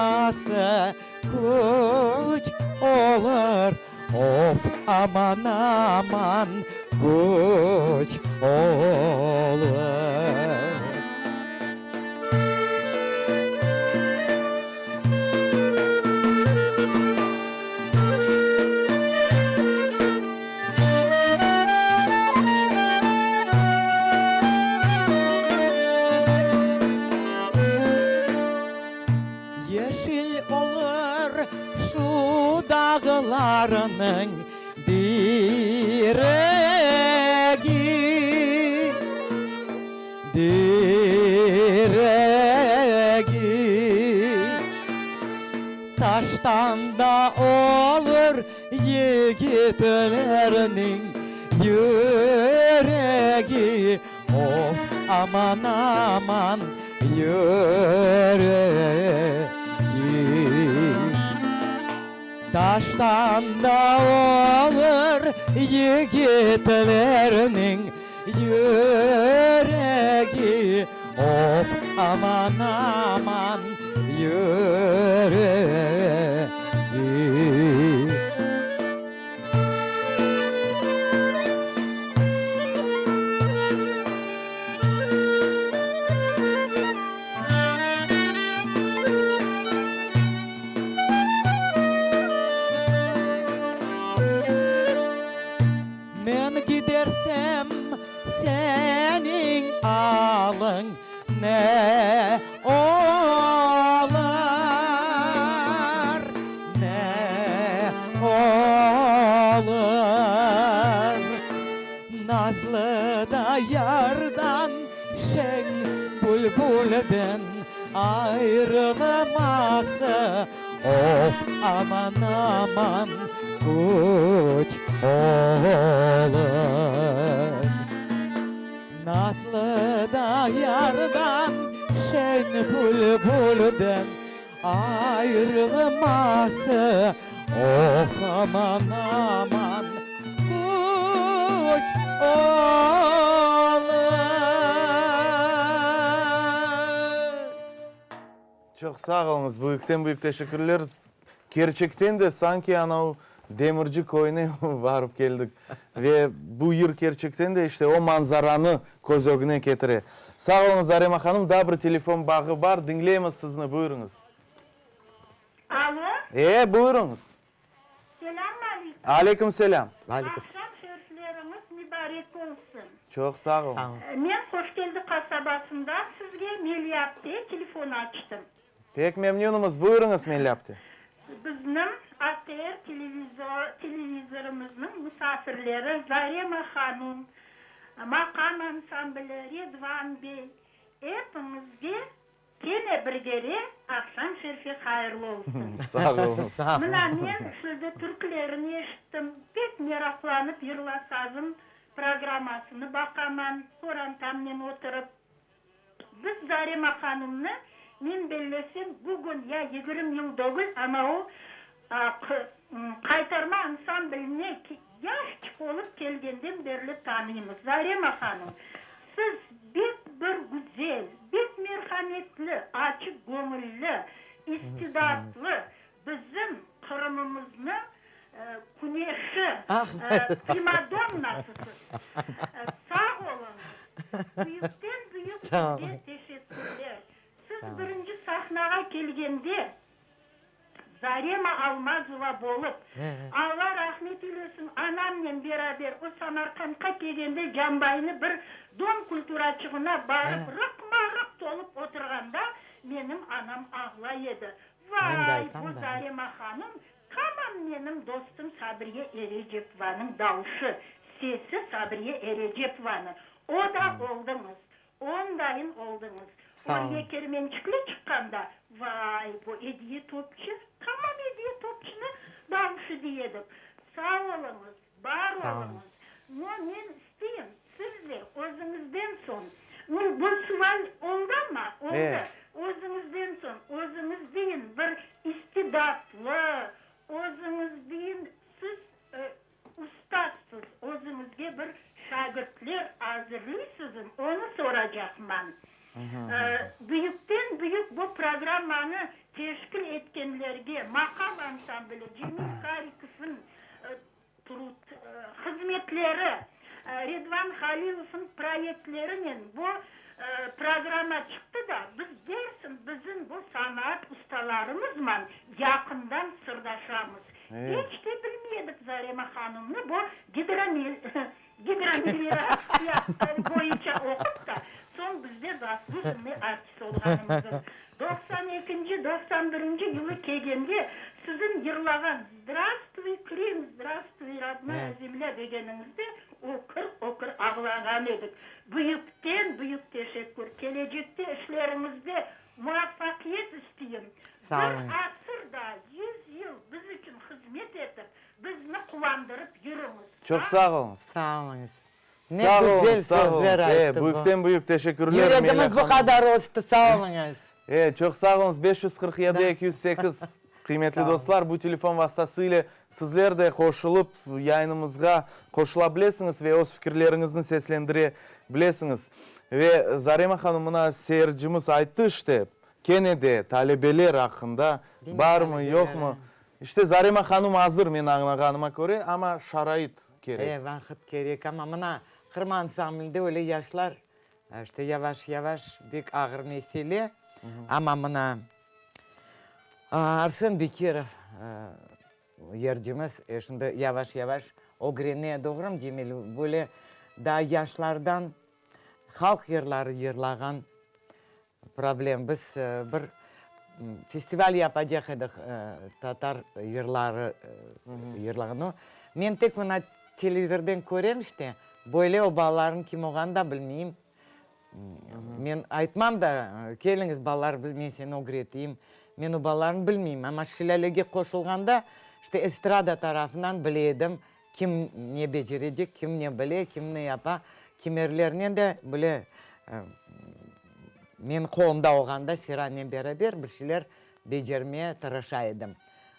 küç olur, of, aman, aman, küç olur. Yeşil olur şu dağlarnıñ diregi, diregi. Taştan da olur yigitlerniñ yüregi, Of, aman, aman, yüregim. Taştan da olur yigitlerniñ yüregi, Of, aman, aman, yüregim. Men gidersem, seniñ alıñ ne olur, ne olur? Nazlı da yardan, şeñ bülbülden ayrılması. Of, aman, aman, küç olur. Nazlı da yardan, şeñ bülbülden ayrılması, Of, aman, aman, küç olur. Çoq sağ oluñız, büyükten-büyük teşekkürler. Kerçekten de sanki anav Demirci köyüne barıp keldik. Ve bu yır kerçekten de işte o manzaranı köz ögüne ketire. Sağ oluñız, Zarema hanım. Daa bir telefon bağı bar, diñleymiz sizni, buyurıñız. Alo. E, buyurıñız. Selâm aleyküm. Aleyküm selâm. Aqşam şerifleriñiz mübarek olsun. Çoq sağ oluñız. Men Hoşkeldi qasabasından sizge Melya apte telefon açtım. Pek memnünimiz. Buyurıñız, Melya apte. Bizniñ ATR televizorımıznıñ musafirleri Zarema hanum, maqam ansambli, Redvan bey, epiñizge Kene bir kere aqşam şerfi hayırlı olsun. Sağ oluñ. Mına men sizde türkülerini eşittim, pek meraqlanıp Yırla sazım programmasını baqaman, qorantamnen oturıp. Biz Zarema hanımnı, men bellesem, bugün ya 20 yıl degil, amma o Qaytarma ansambline yaşçıq olıp kelgenden berli tanıymız. Zarema hanım, siz bek bir güzel, bek merhametli, açıq göñülli, istidatlı, bizim Qırımımıznıñ küneşi, primadonnasısız. Sağ oluñız! Büyükten-büyük sizge teşekkürler. Siz birinci sahnağa kelgende, Zarema Almazova bolıp, Alla rahmet eylesin, anamnen beraber o Samarqandqa kelgende Cambaynı bir dom kulturaçığına barıp rıqma-rıq tolıp oturğanda menim anam ağlay edi, Vay, bu Zarema hanım tamam menim dostum Sabriye Erecepovanıñ davuşı, sesi Sabriye Erecepovanı, o da oldıñız. Ondayın oldıñız. Orye Kermençikli çıqqanda, vay, bu Ediye Topçı, tamam Ediye Topçunı davuşı dey edik. Sağ oluñız, bar oluñız. No, men isteyim, siz de özüñizden soñ, nu, bu sual oldı amma, oldı, özüñizden soñ, özüñiz deyin bir istidatlı, özüñiz deyin, siz Ustazsız, özüñizge bir şagirtler azırlıysızm, onı soracaqman. Büyükten büyük bu programmanı teşkil etkenlerge Maqam ansambli, Cemil Karikovnıñ trud, hızmetleri, Redvan Halilovnıñ proyektlerinen bu programma çıqtı da, biz dersin bizim bu sanaat ustalarımızman yaqından sırdaşamız. Eç de bilmey edik Zarema hanımnı bu gidromelioratsiya boyunca oqup da, soñ bizde zaslujennıy artist olğanımızı. Doqsan ekinci, doqsan birinci yılı kelgende siziñ yırlağan Zdravstvuy, Krım, zdravstvuy, rodnaya zemlâ degeniñizde ökür-ökür ağlağan edik. Büyükten büyük teşekkür. Kelecekte işleriñizde Muvafaqiyet isteyim. Sağ oluñız. Bir asır da, yüz yıl biz içün hızmet etip, bizni quvandırıp yürüñiz. Çoq sağ oluñız. Sağ oluñız. Ne Sağ güzel oluñız, sağ sözler oluñız. E, ayttı bu. büyükten büyük teşekkürler, Melek Yüregimiz hanım. bu qadar östi, sağ oluñız. E, çoq sağ oluñız. 547 208, qıymetli dostlar, bu telefon vastası ile sizler de qoşulıp, yayınımızğa qoşula bilesiñiz ve öz fikirleriñizni seslendire bilesiñiz. Ve Zarema hanım, mına seyircimiz ayttı işte, kene de talebeler aqqında, barmı, yoqmı. İşte Zarema hanım azır, men añlağanıma köre, amma şarait kerek. E, vaqıt kerek, amma mına Qırım ansamblinde öyle yaşlar, işte yavaş-yavaş, pek ağır mesele, amma mına Arsen Bekirov yırcımız, şimdi yavaş-yavaş ögrene, doğrumı, Cemil, böyle daa yaşlardan halq yırları yırlağan problem. Biz bir festival yapacaq edik, tatar yırları yırlağan. No, men tek mına televizordan körem işte, böyle o balalarnıñ kim olğanını da bilmeyim. Men aytmam da, keliñiz, balalar, men seni ögreteyim. Men o balalarnı bilmeyim, amma Şilâlege qoşulğanda, işte, estrada tarafından bile edim, kim ne becerecek, kim ne bile, kim ne yapa. Kimerlernen de bile men qolumda olğanda Seranen beraber bir şeyler becermeye tırışa edim.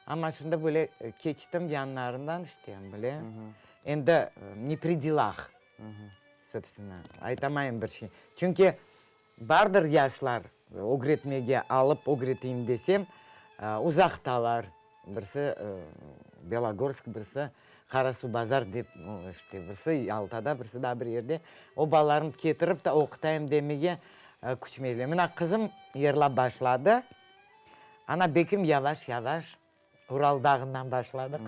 Amma şimdi böyle keçtim yanlarından, işte, bile, endi ne pri delah, sobstvenno, aytamayım bir şey. Çünki Bardır yaşlar, ögretmege alıp ögreteyim desem, uzaqtalar, birisi Belogorsk, birisi Qarasuvbazar dep, işte, birisi Yaltada, birisi daa bir yerde. O balalarnı ketirip de oqutayım demege küçüm yetmey. Mına qızım yırlap başladı, ana bekim yavaş-yavaş Ural dağından başladıq.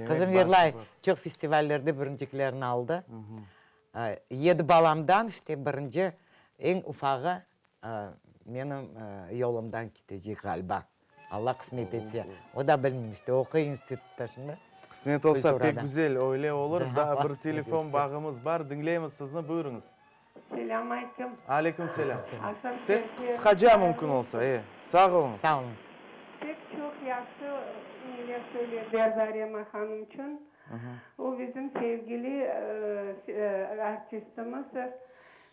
Qızım yırlay, çoq festivallerde birinciklerni aldı. Yedi balamdan işte birinci, eñ ufağı menim yolumdan ketecek ğaliba, Alla qısmet etse. O da bilmeyim işte, oquy institutta şimdi. Qısmet olsa pek güzel, öyle olur. Daa bir telefon bağımız bar, diñleymiz sizni, buyurıñız. Selâm aytım. Aleyküm selâm. Asan Pek Serke. qısqaca mümkün olsa, e. Sağ oluñız. Sağ oluñız. Pek çoq yahşı neler söylediler Zarema hanımçün. O bizim sevgili artistimizdir.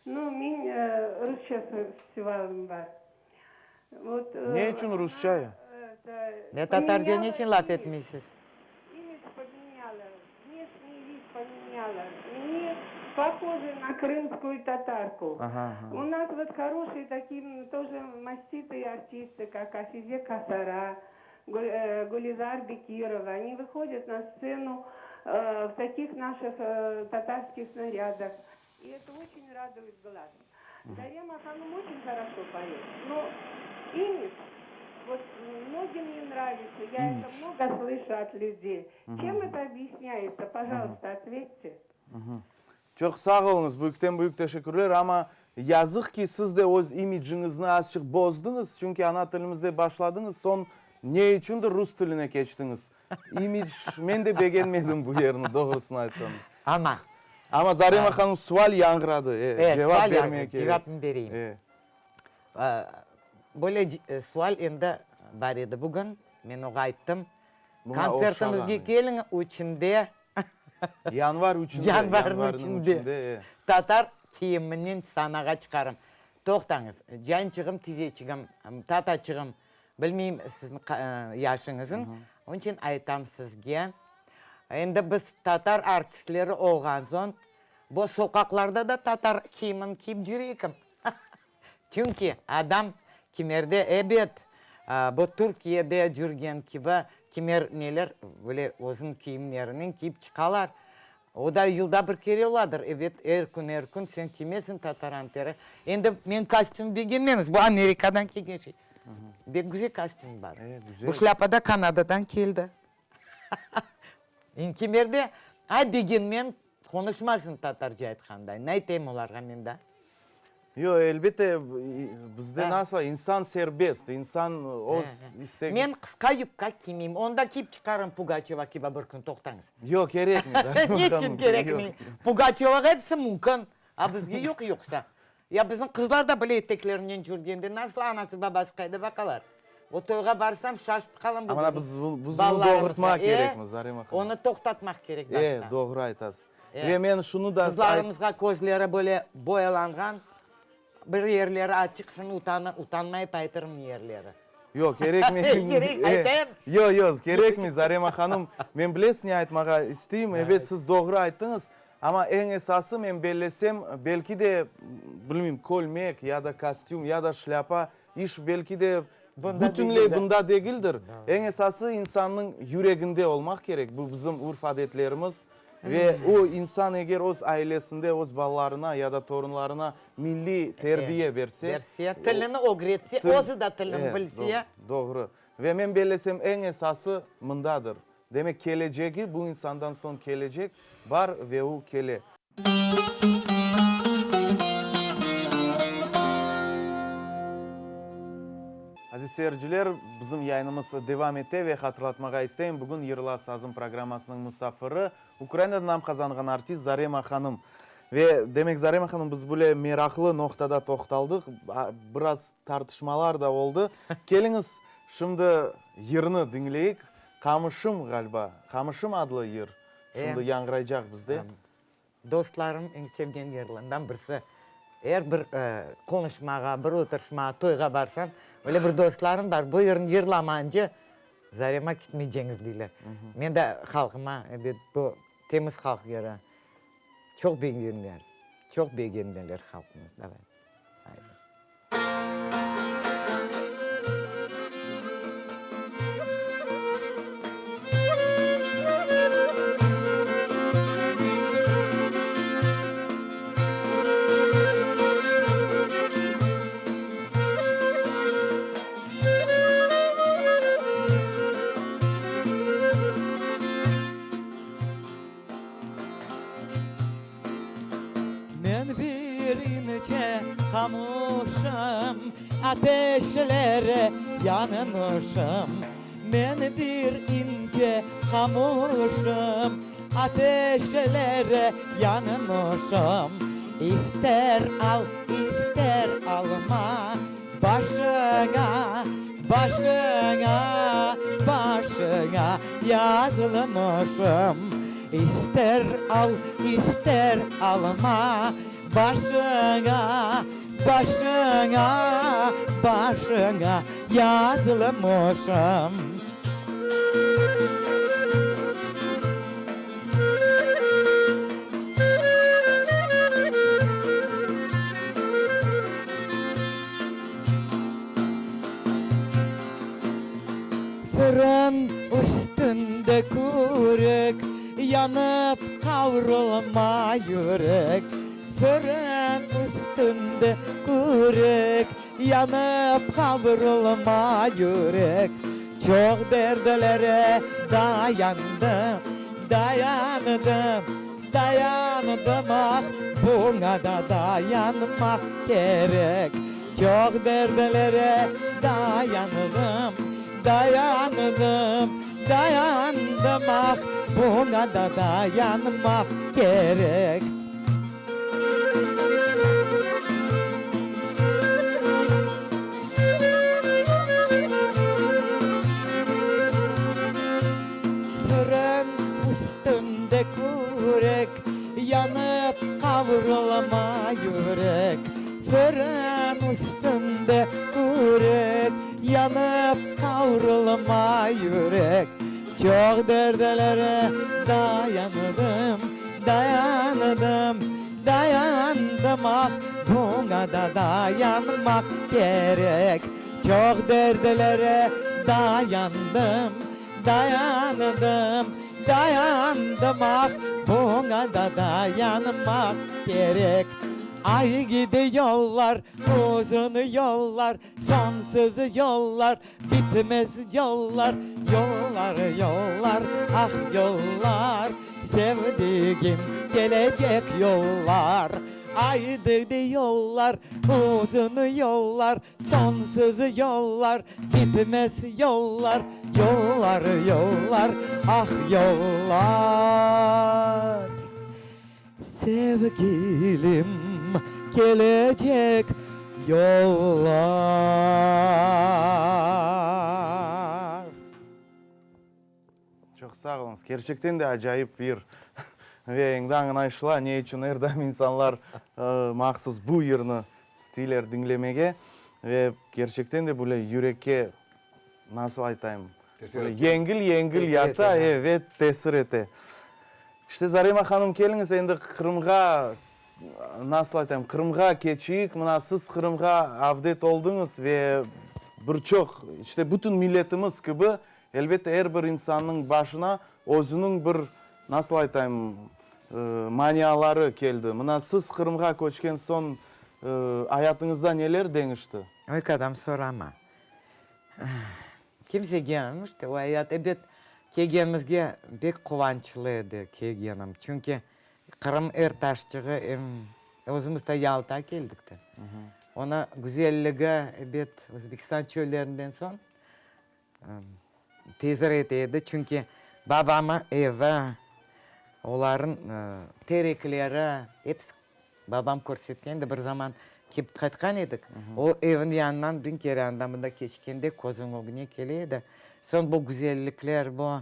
Nu, men rusça sualım bar. Vot. Ne içün rusça ya? Ne tatarca ne içün laf etmeysiz? İmidj pomenyala, vneşniy vid pomenyala, ne pohoja na krımskuyu tatarku. U nas vot horoşiye takiye тоже mastitые artisty, kak Afize Kasara, Gülizar Bekirova, oni vyhodyat na stsenu v takih naših tatarskih narâdah, i eto oçen raduet glaz. Zarema hanım oçen horoşo poet, no imidj vot mnogim ne nravitsâ, ya eto mnogo slışu ot lüdey. Çem eto obyasnâetsâ, pojalısta, otvette. Çoq sağ oluñız, büyükten büyük teşekkürler, amma yazıq ki, siz de öz imidjiñizni azçıq bozdıñız, çünki ana tilimizde başladıñız, soñ ne içündir rus tiline keçtiñiz. İmidj, men de begenmedim bu yerni, doğrusını aytsam. Amma. Amma Zarema hanım, sual yañğıradı, e, cevap bermeye kerek. Cevapnı bereyim. E. Böyle sual endi bar edi bugün, men oğa ayttım, Buña kontsertimizge oşağan. keliñ, üçünde. Yanvar üçünde. Yanvarnıñ üçünde. E. Tatar kiyiminen sanağa çıqarım. Toqtañız, cançığım, tizeçigim, tataçığım, Bilmeyim sizniñ yaşıñızın, onıñ içün aytam sizge, endi biz tatar artistleri olğan soñ, bu soqaqlarda da tatar kiyimin kiyip cüreykim. Çünki adam kimerde, ebet, bu Türkiyede cürgen kibi kimer neler, böyle özüniñ kiyimlerinen kiyip çıqalar. O da yılda bir kere oladır, ebet, er kün, er kün sen kiymesiñ tatar anteri. Endi men kostüm begenmemiz, bu Amerikadan kelgen şey. Bek güzel kostüm bar. Bu şlâpa da Kanadadan keldi. Endi kimerde, ay begenmen, qonuşmasın tatarca aytqanday. Ne aytayım olarğa men daa? Yoq, elbette, bizde nasıl, insan serbest, insan öz istegi. Men qısqa yubka kiymeyim, onı da kiyip çıqarım Pugaçeva kibi bir kün, toqtañız. Yoq, kerekmey. Niçün kerekmey? Pugaçevağa episi mümkün, a bizge yoq yoqsa. Ya bizim qızlar da bile eteklerinen cürgende, nasıl anası babası qayda baqalar? O toyğa barsam şaşıp qalam bu Amma bizim biz bunı balalarımızğa. doğurtmaq E, kerekmiz, Zarema hanım. Onı toqtatmaq kerek başta. E, doğru aytasız. E, Ve men şunı da Qızlarımızğa közleri böyle boyalanğan, bir yerleri açıq, şunı utanı, utanmayıp aytırım yerleri. Yoq, kerekmey. Kerek, aytayım. Yoq, yoq, kerekmey, Zarema hanım. Men bilesiz ne aytmağa isteyim? Ebet, siz doğru ayttıñız. Amma eñ esası, men bellesem, belki de, bilmeyim, kölmek ya da kostüm, ya da şlâpa, iş belki de bütünley bunda degildir. Eñ esası, insannıñ yüreginde olmaq kerek, bu bizim urf-adetlerimiz. Ve o insan eger öz ailesinde, öz balalarına ya da torunlarına milliy terbiye berse. Berse, tilini ögretse, özü de tilini bilse. Doğru. Ve men bellesem, eñ esası mındadır. Demek, kelecegi, bu insandan soñ kelecek bar ve u kele. Aziz seyirciler, bizim yayınımız devam ete ve hatırlatmağa isteyim, bugün Yırla sazım programmasınıñ musafiri, Ukrainada nam qazanğan artist Zarema hanım. Ve, demek, Zarema hanım, biz böyle meraqlı noqtada toqtaldıq, biraz tartışmalar da oldı. Keliñiz, şimdi yırnı diñleyik. Qamışım, ğaliba, Qamışım adlı yır şimdi yañğıraycaq bizde. Dostlarım eñ sevgen yırlarından birisi. Er bir qonuşmağa, bir oturışmağa, toyğa barsam, öyle bir dostlarım bar, bu yırnı yırlamanca Zarema kitmeyceñiz deyler. Men de halqıma, ebet, bu temiz halq yırı çoq begenler, çoq begendiler halqımız. Davay, haydi. Men bir ince qamuşım, Ateşlere yanmışım. Men bir ince qamuşım, Ateşlere yanmışım. İster al, ister alma, Başıña, başıña, başıña yazılmışım. İster al, ister alma, başıña, başıña, başıña yazılmışım. Fırın üstünde kürek, Yanıp qavrulma yürek. Fırın üstünde kürek, Yanıp qavrulma yürek. Çoq dertlere dayandım, dayandım. Dayandım ah, buña da dayanmaq kerek. Çoq dertlere dayandım, dayandım, dayandım ah, buña da dayanmaq kerek. Fırın üstünde kürek, Yanıp qavrulma yürek. Fırın üstünde kürek, Yanıp qavrulma yürek. Çoq dertlere dayandım, dayandım, dayandım, Ah, buña da dayanmaq kerek. Çoq dertlere dayandım, Dayandım, dayandım, ah, buña da dayanmaq kerek. Ay gidi yollar, uzun yollar, soñsuz yollar, bitmez yollar, yollar, yollar, ah, yollar, sevdigim kelecek yollar. Ay gidi yollar, uzun yollar, Soñsuz yollar, bitmez yollar, Yollar, yollar, ah, yollar. Sevgilim kelecek yollar. Çoq sağ oluñız. Kerçekten de acayip yır. Ve endi añlayışıla, ne içün er daim insanlar mahsus bu yırnı isteyler diñlemege. Ve kerçekten de böyle yürekke, nasıl aytayım, böyle yengil-yengil yata, evet, tesir ete. İşte, Zarema hanım, keliñiz endi Qırımğa, nasıl aytayım, Qırımğa keçeyik. Mına siz Qırımğa avdet oldıñız ve bir çoq, işte, bütün milletimiz kibi Elbette, er bir insannıñ başına özüniñ bir, nasıl aytayım, maniaları keldi. Mına siz Qırımğa köçken soñ ayatıñızda neler deñişti? Oy, kadâm, sorama. Kimsege, işte, o ayat, ebet, kelgenimizge pek quvançlı edi kelgenim. Çünki Qırım er taşçığı, em özümiz ta Yaltağa keldik de. Onı güzelligi, ebet, Özbekistan çöllerinden soñ Tesir ete edi, çünki babamı evi, olarnıñ terekleri, episi. Babam körsetken edi, bir zaman kelip qaytqan edik. O evniñ yanından biñ kere anda-mında keçkende közüñ ögüne kele edi. Soñ bu güzellikler, bu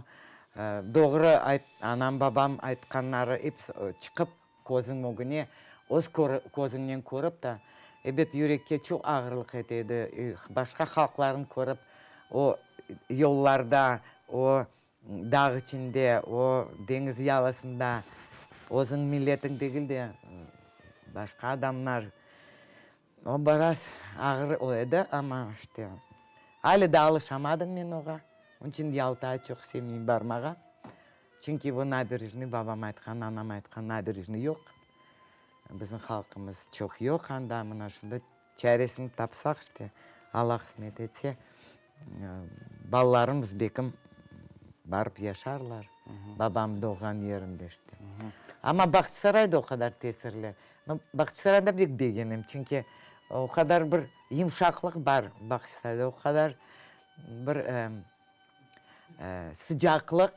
doğru anam, babam aytqanları episi çıqıp közüñ ögüne, öz közüñnen körip ta, ebet, yürekke çoq ağırlıq ete edi. Başqa halqlarnı körip, o yollarda, o Dağ içinde, o deñiz yalısında özüñ milletiñ degil de, başqa adamlar. O biraz ağır o edi, amma işte, ale daa alışamadım men oğa. Onıñ içün Yaltağa çoq sevmeyim barmağa. Çünki bu naberejnıy, babam aytqan, anam aytqan naberejnıy yoq. Bizim halqımız çoq yoq anda, mına şunda Çaresini tapsaq işte, Alla qısmet etse, balalarımız bekim barıp yaşarlar, babam doğğan yerinde işte. Amma Bağçasaray da o qadar tesirli. No, Bağçasarayda bek begenem, çünki o qadar bir yımşaqlıq bar Bağçasarayda, o qadar bir sıcaqlıq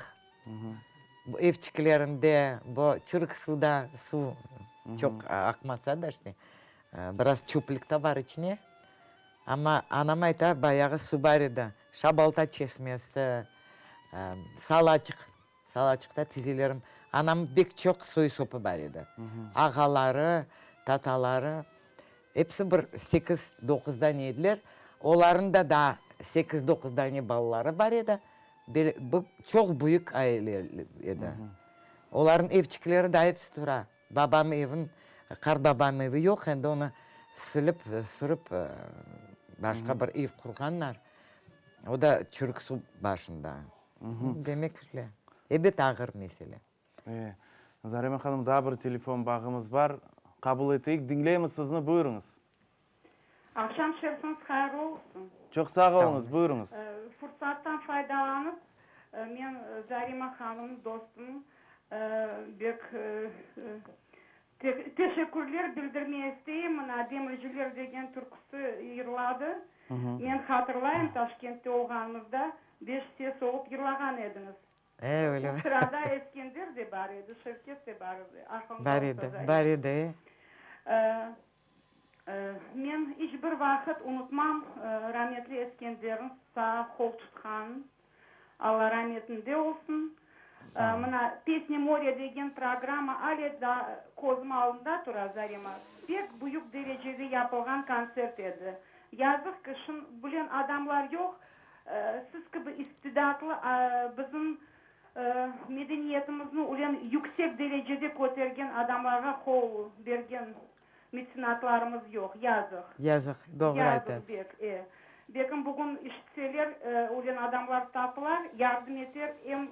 evçiklerinde, bu çürük suvda suv çoq aqmasa da işte, biraz çöplük de bar içine. Amma anam ayta, bayağı suv bar edi. Şabalta çeşmesi, Salaçıq, Salaçıqta tizelerim, anam bek çoq soy-sopı bar edi. Ağaları, tataları. Episi bir sekiz, doquz dane ediler. Olarnıñ da daa sekiz, doquz dane balaları bar edi. Bu çoq büyük aile edi. Olarnıñ evçikleri daa episi tura. Babam evin, qartbabam evi yoq, endi onı silip, sürip, başqa bir ev qurğanlar. O da Çürük Suv başında. Demek, şöyle. Ebet, ağır mesele. E, Zarema hanım, daa bir telefon bağımız bar. Qabul eteyik. Diñleymiz sizni, buyurıñız. Aqşam şerifiñiz hayırlı olsun. Çoq sağ oluñız, buyurıñız. Fursattan faydalanıp, men Zarema hanım, dostum, bek teşekkürler bildirmeye isteyim. Mına, Demirciler degen türküsi yırladı. Men hatırlayım, Taşkentte olğanımızda beş ses olıp yırlağan ediñiz. E, öyle mi? O sırada Eskender de bar edi, Şevket de bar edi, aqılımda Bar olsa edi, zayıf. bar edi, e. Men iç bir vaqıt unutmam rametli Eskenderniñ sağa qol tutqanın. Alla rametinde olsun. Sağ ol. Mına, Pesni morya degen programma ale daa közüm aldında tura, Zarema. Pek büyük derecede yapılğan kontsert edi. Yazıq ki, şun bilen adamlar yoq, Siz kibi istidatlı, bizim medeniyetimizni ülen yüksek derecede kötergen adamlarğa qol bergen metsenatlarımız yoq. Yazıq. Yazıq, doğru aytasız. Yazıq bek, e. Bekim bugün işitseler, ülen adamlar tapılar, yardım eter em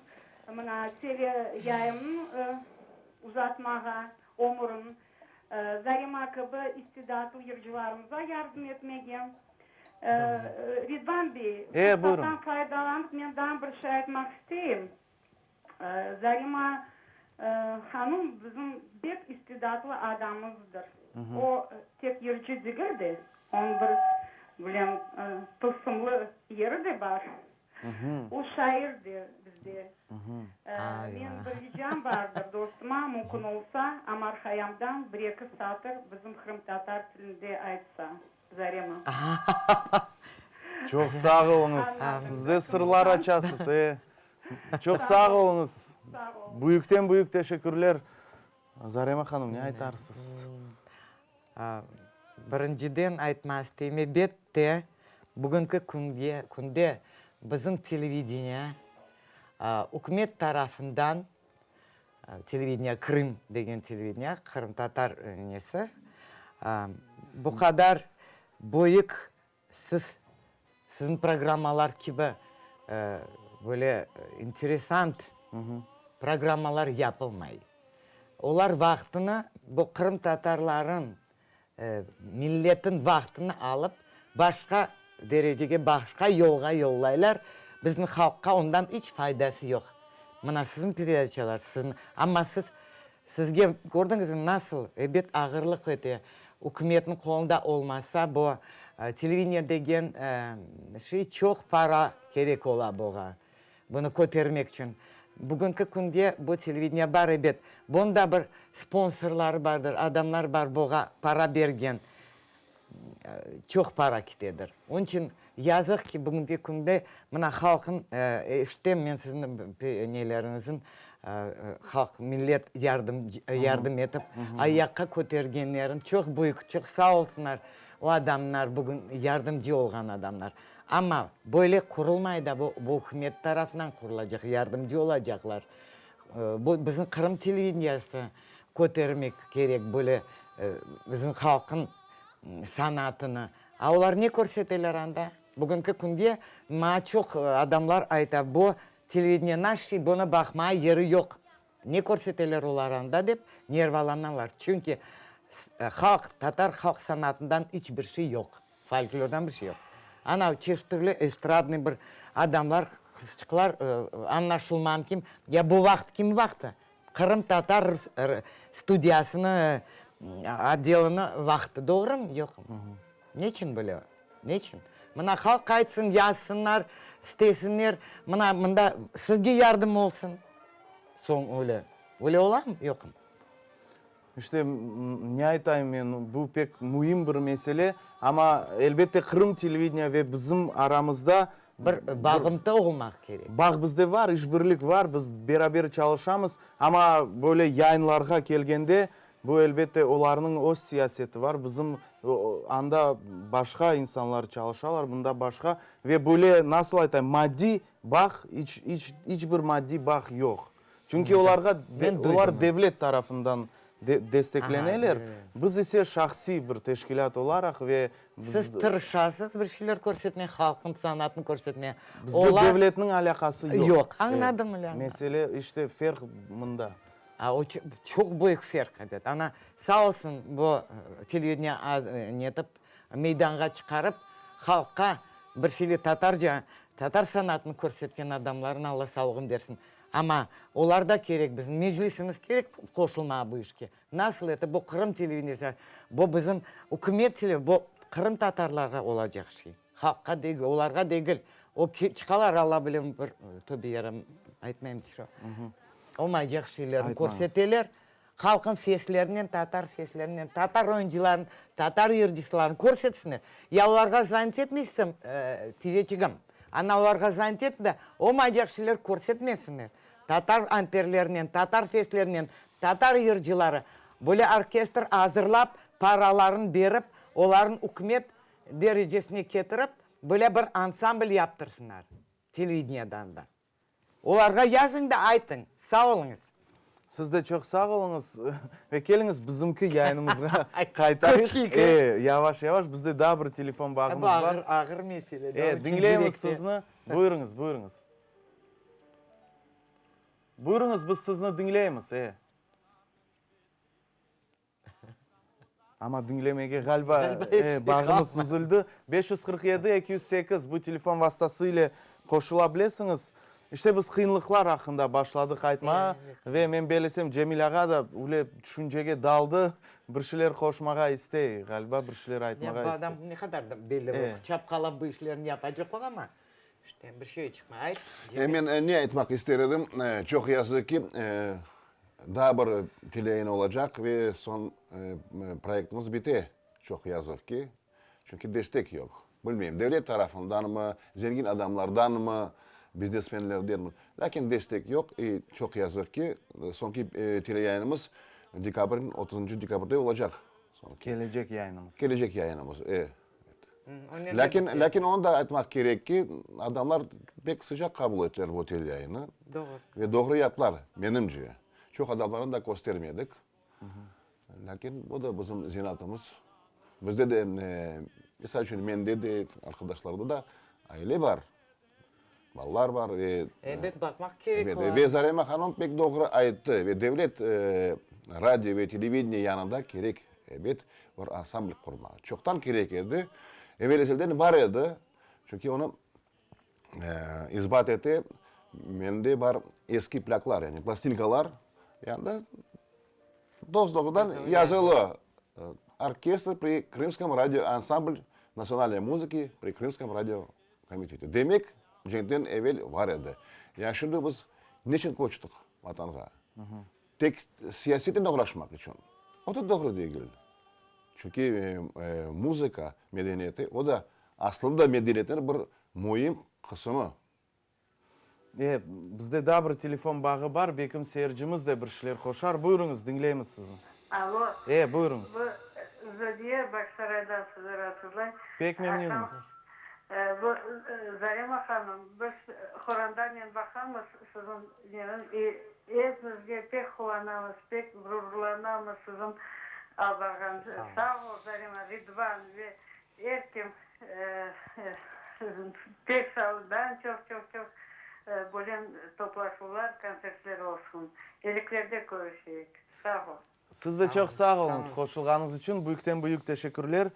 mına tele yayınnı uzatmağa, ömürin, Zarema kibi istidatlı yırcılarımıza yardım etmege. Ridvan bey, fırsattan faydalanıp, men daa bir şey aytmaq isteyim. Zarema hanım bizim bek istidatlı adamımızdır. O, tek yırcı degil de, onıñ bir, bilem, tılsımlı yeri de bar. O, şair de bizde. Menim bir ricam bardır dostuma, mümkün olsa, Omar Hayyamdan bir-eki satır bizim qırımtatar tilinde aytsa. Zarema. Çoq sağ oluñız. Siz de sırlar açasız, e. Çoq sağ oluñız. Büyükten büyük teşekkürler. Zarema hanım, ne aytarsız? Birinciden aytmaq isteyim, elbette, bugünki künge, künde bizim televideniye ükümet tarafından Televideniye Krım degen televideniye, qırımtatar nesi, bu qadar büyük siz, siziñ programmalar kibi böyle interesant programmalar yapılmay. Olar vaqtını bu qırımtatarlarıñ Milletin vaqtını alıp, başqa derecege, başqa yolğa yollaylar, bizim halqqa ondan iç faydası yoq. Mına siziñ peredaçalar, siziñ, amma siz, sizge, kördiñizmi, nasıl, ebet, ağırlıq ete, ükümetniñ qolunda olmasa, bu televideniye degen şey çoq para kerek ola buğa, bunı kötermek içün. Bugünki künde bu televideniye bar, ebet, bunıñ da bir sponsorları bardır, adamlar bar buğa para bergen, çoq para kitedir. Onıñ içün yazıq ki, bugünki künde mına halqıñ, eşitem men siziñ neleriñiziñ, halq, millet yardım yardım etip ayaqqa kötergenlerin, çoq büyük, çoq sağ olsunlar o adamlar, bugün yardımcı olğan adamlar. Amma böyle qurulmay da, bu, bu ükümet tarafından qurulacaq, yardımcı olacaqlar. Bu bizim Qırım televideniyası kötermek kerek böyle bizim halqıñ sanatını. A olar ne körseteler anda? Bugünki künde maña çoq adamlar ayta, bu televideniye naşiy, bunı baqmağa yeri yoq. Ne körseteler olar anda dep nervalanalar. Çünki halq, tatar halq sanatından iç bir şey yoq. Folklordan bir şey yoq. Ana, çeşit türlü estradnıy bir adamlar, qızçıqlar, añlaşılmağan kim, ya bu vaqıt kim vaqtı? Qırımtatar studiyasını, otdelini vaqtı, doğrumı, yoqmı? Neçün böyle? Neçün? Mına halq aytsın, yazsınlar, istesinler, mına mında sizge yardım olsun. Soñ öyle, öyle olamı, yoqmı? İşte, ne aytayım men, bu pek müim bir mesele, amma, elbette, Qırım televideniye ve bizim aramızda Bir bağıntı olmaq kerek. Bağ bizde var, işbirlik var, biz beraber çalışamız, amma böyle yayınlarğa kelgende, bu, elbette, olarnıñ öz siyaseti var, bizim anda başqa insanlar çalışalar, mında başqa ve böyle, nasıl aytayım, maddiy bağ, iç, iç, iç bir maddiy bağ yoq. Çünki olarğa, olar devlet tarafından destekleneler, biz ise şahsiy bir teşkilât olaraq ve biz. Siz tırışasız bir şeyler körsetmege, halqnıñ sanatını körsetmege. Bizge devletniñ alâqası yoq. Yoq, añladım, öyle. Mesele, işte, ferq mında. A, o çoq büyük ferq, ebet. Ana, sağ olsun, bu televideniye netip, meydanğa çıqarıp, halqqa bir şeyler tatarca, tatar sanatını körsetken adamlarnı Alla sağlığını bersin. Amma olar da kerek bizim, Meclisimiz kerek qoşulmağa bu işke. Nasıl etip bu Qırım televideniyesi, bu bizim ükümet tele, bu qırımtatarlarğa olacaq şey, halqqa degil, olarğa degil. O çıqalar, Alla bile, bir, töbe yaram, aytmayım şu, olmaycaq şeylerni körseteler. Halqın seslerinen, tatar seslerinen, tatar oyuncıların, tatar yırcısıların körsetsinler. Ya olarğa zvanit etmeysiñ, tizeçigim, ana olarğa zvanit et de, olmaycaq şeyler körsetmesinler. Tatar anterlerinen, tatar seslerinen, tatar yırcıları, böyle orkestr azırlap, paraların berip, oların ükümet derecesine ketirip, böyle bir ansambl yaptırsınlar televideniyedan da. Olarğa yazıñ da aytıñ. Sağ oluñız. Siz de çoq sağ oluñız. Ve keliñiz bizimki yayınımızğa qaytayıq. E, yavaş-yavaş, bizde daa bir telefon bağımız bar. Bu ağır, ağır mesele. E, diñleymiz sizni. Buyurıñız, buyurıñız. Buyurıñız, biz sizni diñleymiz, e. Amma diñlemege ğaliba bağımız üzüldi. 547 208 bu telefon vastası ile qoşula bilesiñiz. İşte biz qıyınlıqlar aqqında başladıq aytmağa ve men bellesem Cemil ağa da öyle tüşüncege daldı, bir şeyler qoşmağa istey, ğaliba bir şeyler aytmağa istey. Bu adam ne qadar da belli bir çapqalap bu işlerni yapacaq ola ma, işte bir şey çıqmay. Ayt, Cemil. Men ne aytmaq ister edim, çoq yazıq ki, Daa bir teleyayın olacaq ve soñ proyektimiz bite, çoq yazıq ki, çünki destek yoq. Bilmeyim, devlet tarafındanmı, zengin adamlardanmı, biznesmenlerdenmi, lâkin destek yoq i çoq yazıq ki, soñki teleyayınımız dekabrniñ, otuzıncı dekabrde olacaq. Kelecek yayınımız. Kelecek yayınımız, e. Lâkin, lâkin onı da aytmaq kerek ki, adamlar pek sıcaq qabul ettiler bu teleyayını. Doğru. Ve doğru yaptılar, menimce. Çoq adamlarnı da köstermedik. Lâkin bu da bizim zenaatımız. Bizde de, misal içün, mende de, arqadaşlarda da aile bar. Balalar bar ve... Ebet, baqmaq kerek olar. Ve Zarema hanım pek doğru ayttı. Ve devlet radio ve televideniye yanında kerek, ebet, bir ansambl qurmaq. Çoqtan kerek edi. Evel-ezelden bar edi. Çünki onı isbat ete, mende bar eski plâklar, yani plastinkalar, yanında dos-doğrudan yazılı, Orkestr pri Krımskom radio, ansambl nasionalnoy muzıki pri Krımskom radio Komiteti. Demek, cenkten evel bar edi. Ya şimdi biz Neçün köçtik Vatanğa? Tek siyasetnen oğraşmaq içün. O da doğru degil. Çünki muzıka medeniyeti, o da aslında medeniyetniñ bir müim qısımı. E, bizde daa bir telefon bağı bar, belkim seyircimiz de bir şeyler qoşar. Buyurıñız, diñleymiz sizni. Alo. E, buyurıñız. Bu Zodiye Bağçasaraydan sizi raatsızlay. Pek memnünmiz. Bu Zarema hanım, biz horandanen baqamız siziñ neniñ, i epimizge pek quvanamız, pek ğururlanamız siziñ al barğanıñız. Sağ ol, Zarema, Ridvan ve er kim Pek sağ ol, daa çoq çoq çoq böyle toplaşuvlar, kontsertler olsun. Eliklerde körüşeyik. Sağ ol. Siz de çoq sağ oluñız qoşulğanıñız içün, büyükten büyük teşekkürler.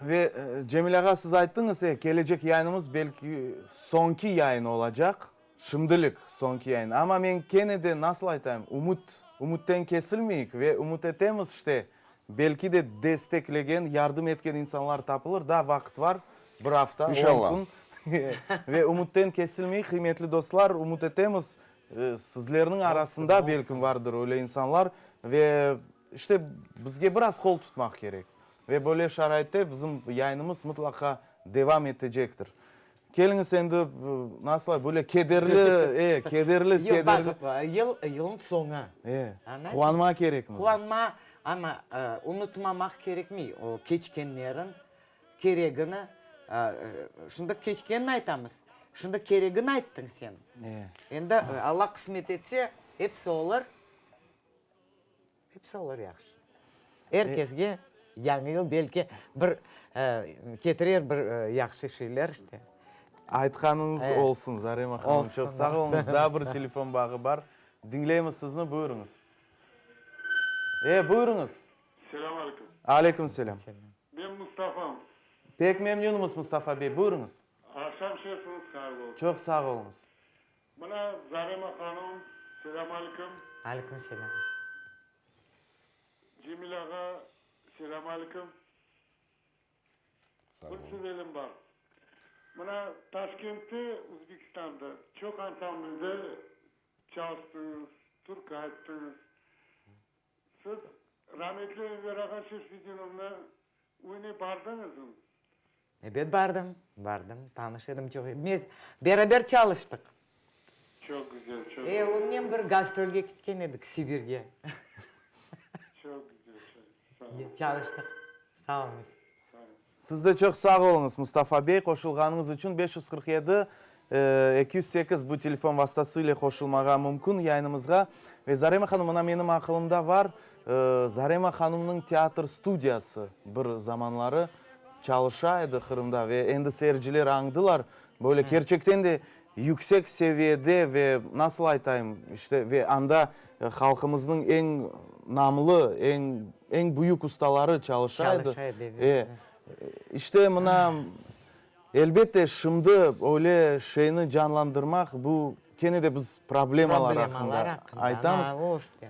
Ve Cemil ağa, siz ayttıñız, e, kelecek yayınımız belki soñki yayın olacaq, şimdilik soñki yayın. Amma men kene de, nasıl aytayım, ümüt, ümütten kesilmeyik ve ümüt etemiz, işte, Belki de desteklegen, yardım etken insanlar tapılır, daa vaqıt var, bir afta, on kün. Ve ümütten kesilmeyik, qıymetli dostlar, ümüt etemiz, sizlerniñ arasında belkim vardır öyle insanlar ve işte bizge biraz qol tutmaq kerek. Ve böyle şaraitte bizim yayınımız mıtlaqa devam etecektir. Keliñiz endi, nasıl böyle kederli, e, kederli, kederli. Yoq, baq, yıl, yılnıñ soñu. E, quvanma kerekmiz biz. Quvanma, amma unutmamaq kerekmey o keçkenlerin keregini. Şimdi keçkenini aytamız, şimdi keregini ayttıñ sen. E. Endi Alla qısmet etse, episi olur. Episi olur yahşı. Er kesge Yañı yıl belki bir ketirer bir yahşı şeyler işte. Aytqanıñız olsun, Zarema hanım, çoq sağ oluñız. Daa bir telefon bağı bar. Diñleymiz sizni, buyurıñız. E, buyurıñız. Selâm aleyküm. Aleyküm selâm. Men Mustafam. Pek memnünmiz, Mustafa bey, buyurıñız. Aqşam şerfiñiz hayırlı olsun. Çoq sağ oluñız. Mına, Zarema hanım, selâm aleyküm. Aleyküm selâm. Cemil ağa, selâm aleyküm. Bir suvelim bar. Mına, Taşkentte, Uzbekistanda çoq ansamblde çalıştıñız, türkü ayttıñız. Siz rametli Enver ağa Şerfedinovnı üyüne bardıñızmı? Ebet, bardım, bardım, tanış edim çoq. Beraber çalıştıq. Çoq güzel, çoq güzel. E, onnen bir gastrolge ketken edik Sibirge. Çoq güzel, çoq. Sağ oluñ. Çalıştıq. Sağ oluñız. Siz de çoq sağ oluñız, Mustafa bey, qoşulğanıñız içün. 547 208 bu telefon vastası ile qoşulmağa mümkün yayınımızğa. Ve Zarema hanım, mına menim aqılımda var, Zarema hanımnıñ teatr studiyası bir zamanları çalışa edi Qırımda ve endi seyirciler añdılar, böyle kerçekten de yüksek seviyede ve nasıl aytayım, işte ve anda halqımıznıñ eñ namlı, eñ eñ büyük ustaları çalışa edi. Çalışa edi, evet. E, işte mına, elbette, şimdi öyle şeyni canlandırmaq, bu kene de biz problemalar aqqında aytamız.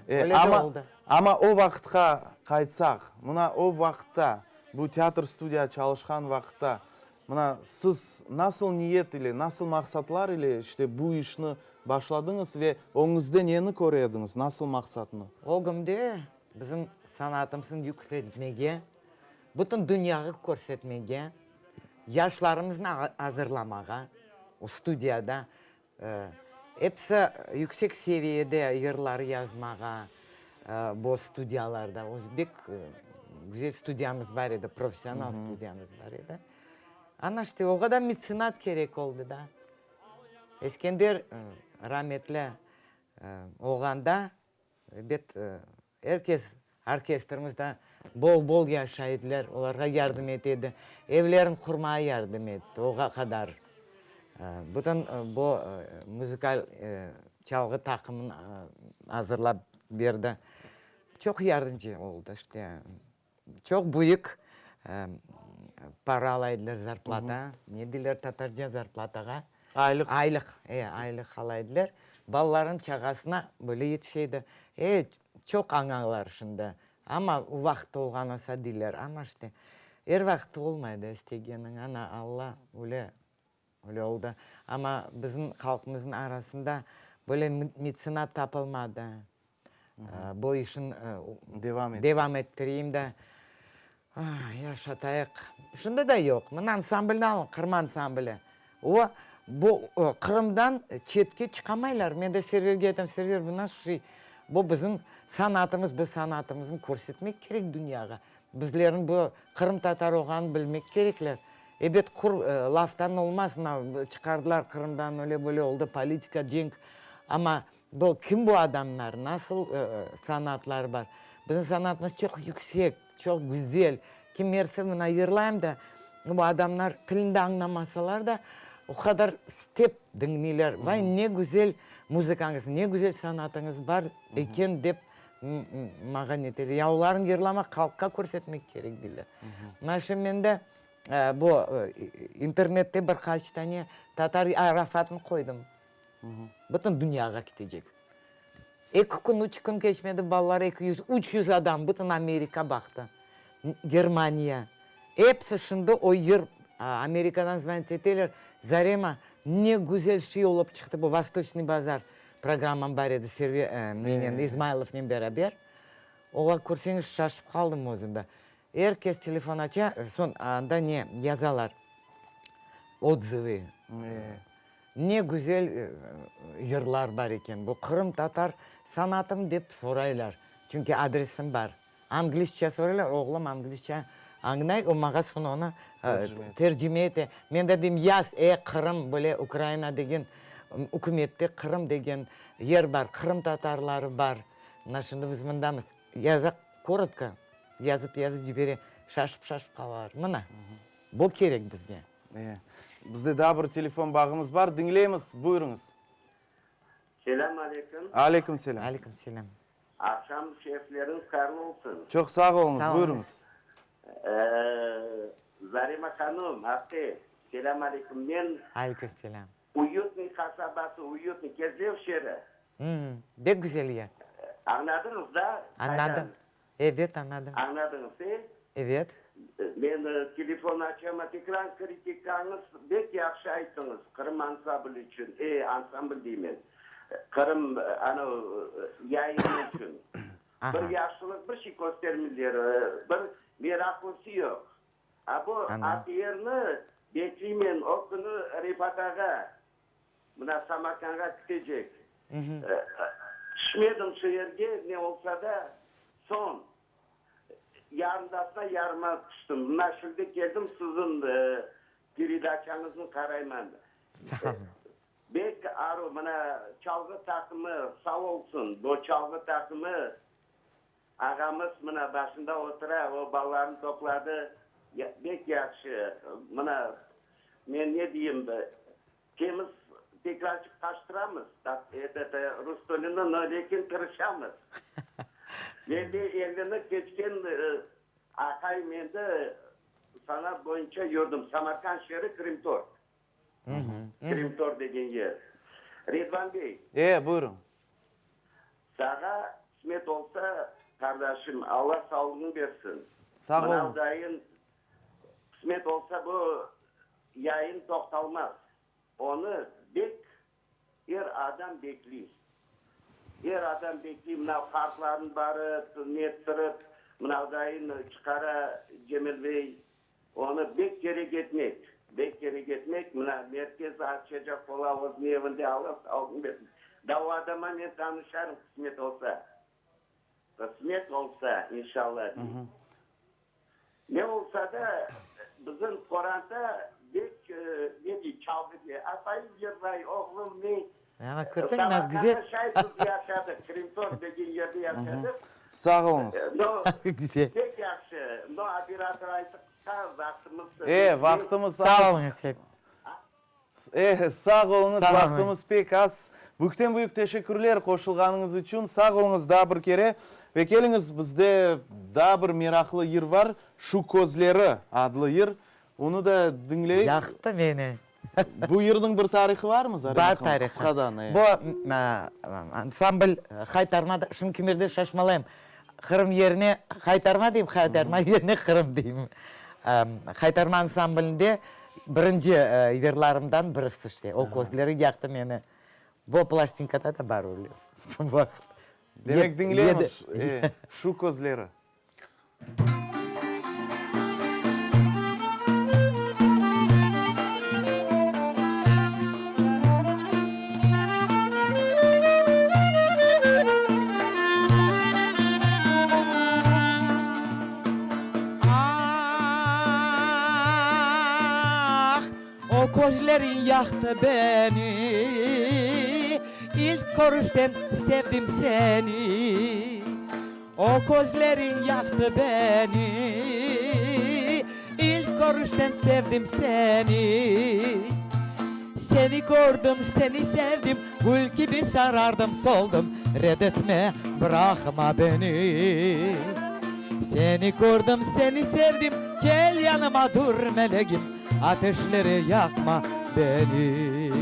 E, amma, amma o vaqıtqa qaytsaq, mına o vaqıtta, bu teatr studiya çalışqan vaqıtta, Mına, siz nasıl niyet ile, nasıl maqsatlar ile işte bu işni başladıñız ve öñüñizde neni köre ediñiz, nasıl maqsatnı? Ögümde bizim sanatımıznı yükseltmege, bütün dünyağa körsetmege, yaşlarımıznı azırlamağa, o studiyada Episi yüksek seviyede yırlar yazmağa, bu studiyalarda, bek güzel studiyamız bar edi, professional studiyamız bar edi. Ana işte, o qadar metsenat kerek oldı da. Eskender rametli olğanda, Ebet, er kes orkestrimizde bol-bol yaşay ediler, olarğa yardım ete edi, evlerini qurmağa yardım etti, oğa qadar. Bütün bu muzıkal çalğı taqımını azırlap berdi. Çoq yardımcı oldı, işte. Çoq büyük para ala ediler zarplata, ne deyler tatarca zarplatağa? Aylıq. Aylıq, e, aylıq ala ediler. Balalarnıñ çağasına böyle yetişe edi. E, çoq añalar şimdi, amma o vaqıt olğan olsa deyler, amma işte er vaqıt olmay da istegeniñ, ana, Alla öyle Öyle oldı. Amma bizim halqımıznıñ arasında. Böyle metsenat tapılmadı. Bu işin devam ettireyim de, yaşatayıq. Şimdi de yoq. Mına ansamblni alıñ, Qırım ansambli. O, bu Qırımdan çetke çıqamaylar. Men de Serverge aytam, Server, bu nasıl şey? Bu bizim sanatımız, bu sanatımıznı körsetmek kerek dünyağa. Bizlerniñ bu qırımtatar olğanını bilmek kerekler. Ebet, qur laftan olmaz, mına çıqardılar Qırımdan, öyle böyle oldı, politika, cenk. Amma bu kim bu adamlar, nasıl sanatları bar? Bizim sanatımız çoq yüksek, çoq güzel. Kimerse mına yırlayım da, bu adamlar tilini de añlamasalar da, o qadar istep diñleyler. Vay, ne güzel muzıkañız, ne güzel sanatıñız bar eken, dep maña neteler. Ya olarnı yırlamaq, halqqa körsetmek kerek, deyler. Mına şimdi mende bu internette bir qaç tane tatar Arafatnı qoydım. Bütün dünyağa ketecek. Eki kün, üç kün keçmedi, balalar 200, 300 adam, bütün Amerika baqtı, Germaniya. Episi şimdi o yır, Amerikadan zvonit eteler, Zarema, ne güzel şey olıp çıqtı bu Vostoçnıy bazar programmam bar edi Server, nenen, İzmaylovnen beraber. Ola körseñiz şaşıp qaldım özüm de. Er kes telefon aça, soñ anda ne yazalar, otzıvı. Ne güzel yırlar bar eken, bu qırımtatar sanatımı dep soraylar, çünki adresim bar. Anglizce soraylar, oğlum anglizce añlay, o maña soñ onı tercime ete. Men de deyim, yaz, e, Qırım, böyle Ukraina degen, ükümette Qırım degen yer bar, qırımtatarları bar. Mına şimdi biz mındamız. Yaza, korotko yazıp-yazıp cibere, şaşıp-şaşıp qalalar. Mına, bu kerek bizge. E, bizde daa bir telefon bağımız bar, diñleymiz, buyurıñız. Selâm aleyküm. Aleyküm selâm. Aleyküm selâm. Aqşam şerifleriñiz hayırlı olsun. Çoq sağ oluñız, buyurıñız. Zarema hanım, apte, selâm aleyküm. Men. Aleyküm selâm. Uyutnıy qasabası, Uyutnıy, Kezlev şeeri. Bek güzel yer. Añladıñız da? Añladım. Evet, añladım. Añladıñız, e? Evet. Men telefon açama, tekrar kritikañız bek yahşı ayttıñız Qırım ansambl içün, e, ansambl deymen, Qırım, anavı, yayını içün. Bir yahşılıq, bir şey köstermeyler, bir meraqlısı yoq. A bu ATRni bekleymen, o künü Refat ağa mına Samarkandğa kitecek. Tüşmedim şu yerge, ne olsa da, soñ yarındasına yarıma tüştim. Mına şimdi keldim, siziñ peredaçañıznı qarayman. Sağ olun. Bek aru, mına çalğı taqımı sağ olsun, bu çalğı taqımı Ağamız mına başında otura, o balalarnı topladı, bek yahşı. Mına, men ne deyim, temiz tekrarçıq qaştıramız, etot, rus tilini, no, lekin tırışamız. Men de ellini keçken aqayım endi sanat boyunca yürdim, Samarkand şeeri, Krımtorg. Krımtorg degen yer. Ridvan bey. E, buyurıñ. Sağa qısmet olsa, qardaşım, Alla sağlığıñ bersin. Sağ oluñız. Mınavdayın qısmet olsa bu yayın toqtalmaz. Onı bek er adam bekliy. Er adam bekliy, mınav qartlarnı barıp, nettirip, mınavdayın çıqara Cemil bey. Onı bek kerek etmek, bek kerek etmek, mına merkez açacaq ola özüniñ evinde, Alla sağlığın bersin. Da o adama men tanışarım qısmet olsa. Qısmet olsa, inşalla deyim. Ne olsa da, bizim qoranta bek, ne dey, çalğı dey, apayım yırlay, oğlum ne. Ana, kördiñmi, nasıl güzel. Samarqandda şay biz yaşadıq, Krımtor degen yerde yaşadıq. Sağ oluñız. No, Güzel. Pek yahşı. No, operator ayttı, qısqa vaqtımız. E, vaqtımız az. Sağ oluñız hep. E, sağ oluñız, Sağ oluñ. vaqtımız pek az. Büyükten büyük teşekkürler qoşulğanıñız içün. Sağ oluñız daa bir kere. Ve keliñiz, bizde daa bir meraqlı yır var, Şu közleri adlı yır. Onı da diñleyik. Yaqtı meni. Bu yırnıñ bir tarihı barmı, Zarema Bar hanım? tarihı. Qısqadan, e. Bu ansambl Haytarma, şunı kimerde şaşmalayım, Qırım yerine Haytarma deyim, Haytarma yerine Qırım deyim. Haytarma ansamblinde birinci yırlarımdan birisi işte, O közleri yaqtı meni. Bu plastinkada da bar öyle vaqıt. Demek diñleymiz Şu közleri. Ah, o közleriñ yaqtı beni, İlk körüşten sevdim seni. O közleriñ yaqtı beni, İlk körüşten sevdim seni. Seni kördim, seni sevdim, Gül kibi sarardım, soldım, Red etme, bıraqma beni. Seni kördim, seni sevdim, Kel yanıma dur, melegim, Ateşlere yaqma beni.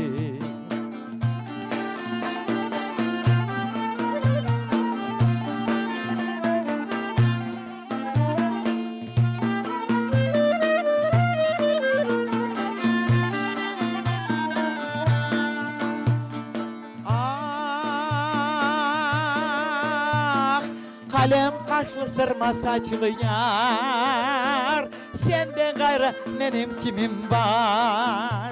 Ah, qalem qaşlı sırma saçlı yar, Senden ğayrı menim kimim bar?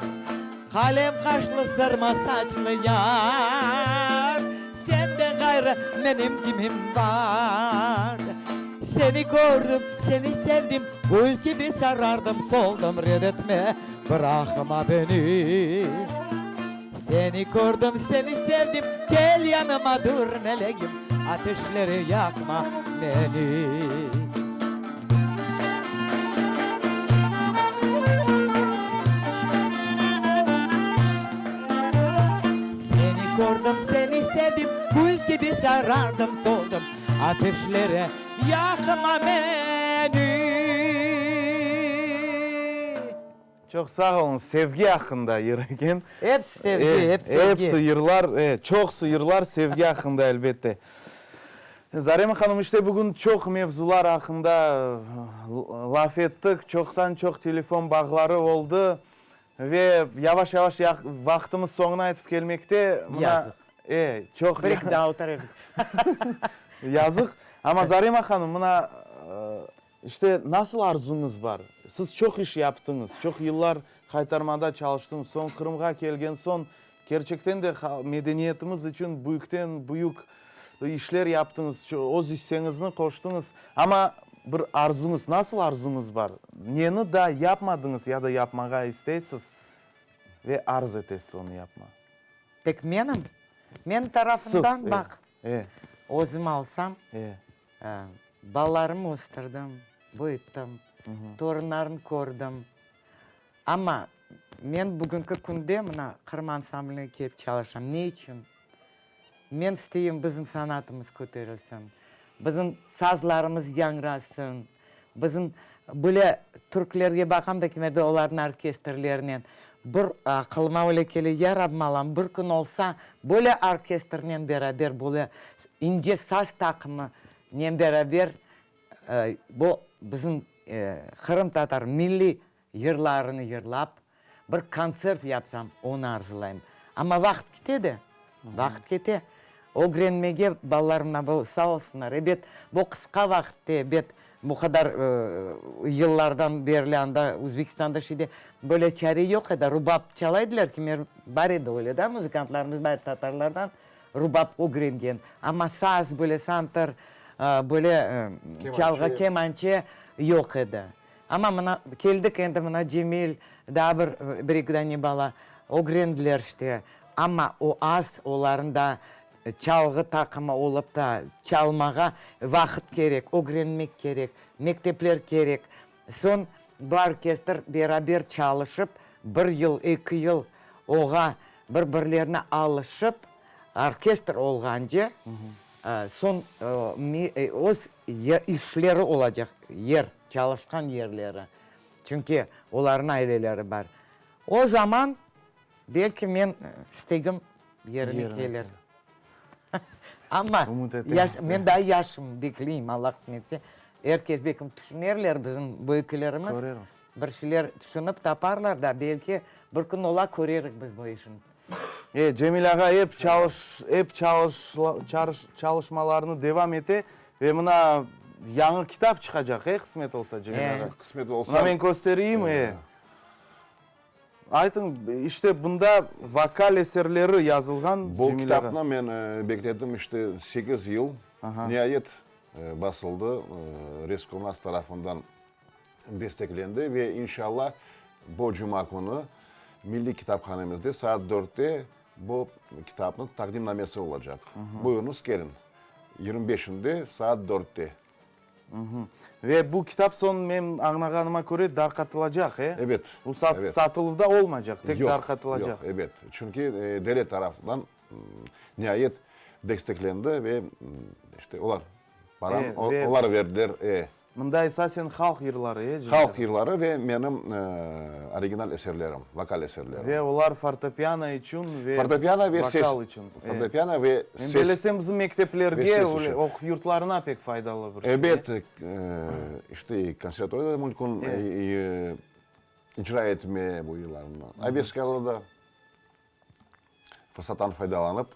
Qalem qaşlı sırma saçlı yar, Senden ğayrı menim kimim bar? Seni kördim, seni sevdim, Gül kibi sarardım, soldım, Red etme, bıraqma beni. Seni kördim, seni sevdim, Kel yanıma dur, melegim, Ateşlere yaqma meni. Seni kördim, seni sevdim, Gül kibi sarardım, soldım, Ateşlere yaqma meni. Çoq sağ oluñız, sevgi aqqında yır eken. Episi sevgi, ep sevgi. Episi yırlar, çoqusı yırlar sevgi aqqında elbette. Zarema hanım, işte bugün çoq mevzular aqqında laf ettik, çoqtan-çoq telefon bağları oldı ve yavaş-yavaş vaqtımız soñuna yetip kelmekte. Yazıq. E, çoq. Bir-eki daa otur edik. Yazıq. Amma Zarema hanım, mına İşte, nasıl arzuñız bar? Siz çoq iş yaptıñız, çoq yıllar Haytarmada çalıştıñız, soñ Qırımğa kelgen soñ, kerçekten de medeniyetimiz içün büyükten büyük işler yaptıñız, öz isseñizni qoştıñız. Amma bir arzuñız, nasıl arzuñız bar? Neni daa yapmadıñız ya da yapmağa isteysiz ve arz etesiz onı yapma? Tek menim? Menim tarafımdan, Siz, baq, e. özüm alsam, Balalarımı östürdim, büyüttim, torunlarını kördim. Amma men bugünki künde mına Qırım ansambline kelip çalışam. Ne içün? Men isteyim bizim sanatımız köterilsin, bizim sazlarımız yañrasın, bizim böyle türklerge baqam da kimerde olarnıñ orkestrlerinen bir aqılıma öyle kele, ya Rabbim Allam, bir kün olsa böyle orkestrnen beraber böyle İnce saz taqımınen beraber bu bizim qırımtatar milliy yırlarını yırlap, bir kontsert yapsam, onı arzulayım. Amma vaqıt kete de, vaqıt kete. Ögrenmege balalarım bu sağ olsunlar, ebet, bu qısqa vaqıtta, ebet, bu qadar yıllardan berli anda Özbekistanda şeyde böyle çare yoq edi, rubab çala ediler, kimer bar edi öyle da, muzıkantlarımız bar edi tatarlardan. Rubab ögrengen, amma saz, böyle santır, böyle çalğı, kemançe yoq edi. Amma mına keldik endi, mına Cemil, daa bir, bir-eki dane bala ögrendiler işte. Amma o az, olarnıñ da çalğı taqımı olıp da çalmağa vaqıt kerek, ögrenmek kerek, mektepler kerek. Soñ bu orkestr beraber çalışıp, bir yıl, eki yıl oğa bir-birlerine alışıp, orkestr olğance, soñ öz işleri olacaq, yer, çalışqan yerleri, çünki olarnıñ aileleri bar. O zaman, belki, men istegim yerine kelir. Amma men daa yaşım, bekleyim, Alla qısmet etse. Er kes belkim tüşünerler, bizim böyüklerimiz. Bir şeyler tüşünip taparlar da, belki bir kün ola körerik biz bu işni. E, Cemil ağa ep çalış, ep çalış, çalışmalarını devam ete ve mına yañı kitap çıqacaq, e, qısmet olsa, Cemil ağa. Qısmet olsa. Mına men köstereyim, e. Aytıñ, işte bunda vokal eserleri yazılğan, Bu Cemil ağa. kitapnı men bekledim işte sekiz yıl. Niayet basıldı, Reskomnats tarafından desteklendi ve inşallah bu cuma künü Milliy kitaphanemizde saat dörtte bu kitapnıñ taqdimnamesi olacaq. Buyurıñız, keliñ. 25-inde saat dörtte. Ve bu kitap soñ, men añlağanıma köre, darqatılacaq, e? Ebet. Bu satıluvda olmaycaq, tek darqatılacaq. Yoq, yoq, ebet. Çünki devlet tarafından niayet desteklendi ve işte olar paranı olar berdiler. E. Mında esasen halq yırları, e, Cemil? Halq yırları ve menim original eserlerim, vokal eserlerim. Ve olar fortepiano içün ve Fortepiano ve ses. vokal içün. Fortepiano ve ses. Men bilesem, bizim mekteplerge, oquv yurtlarına pek faydalı bir şey. Ebet, işte konservatoriyada da mümkün icra etme bu yırlarnı. Aveskârlar da fırsattan faydalanıp,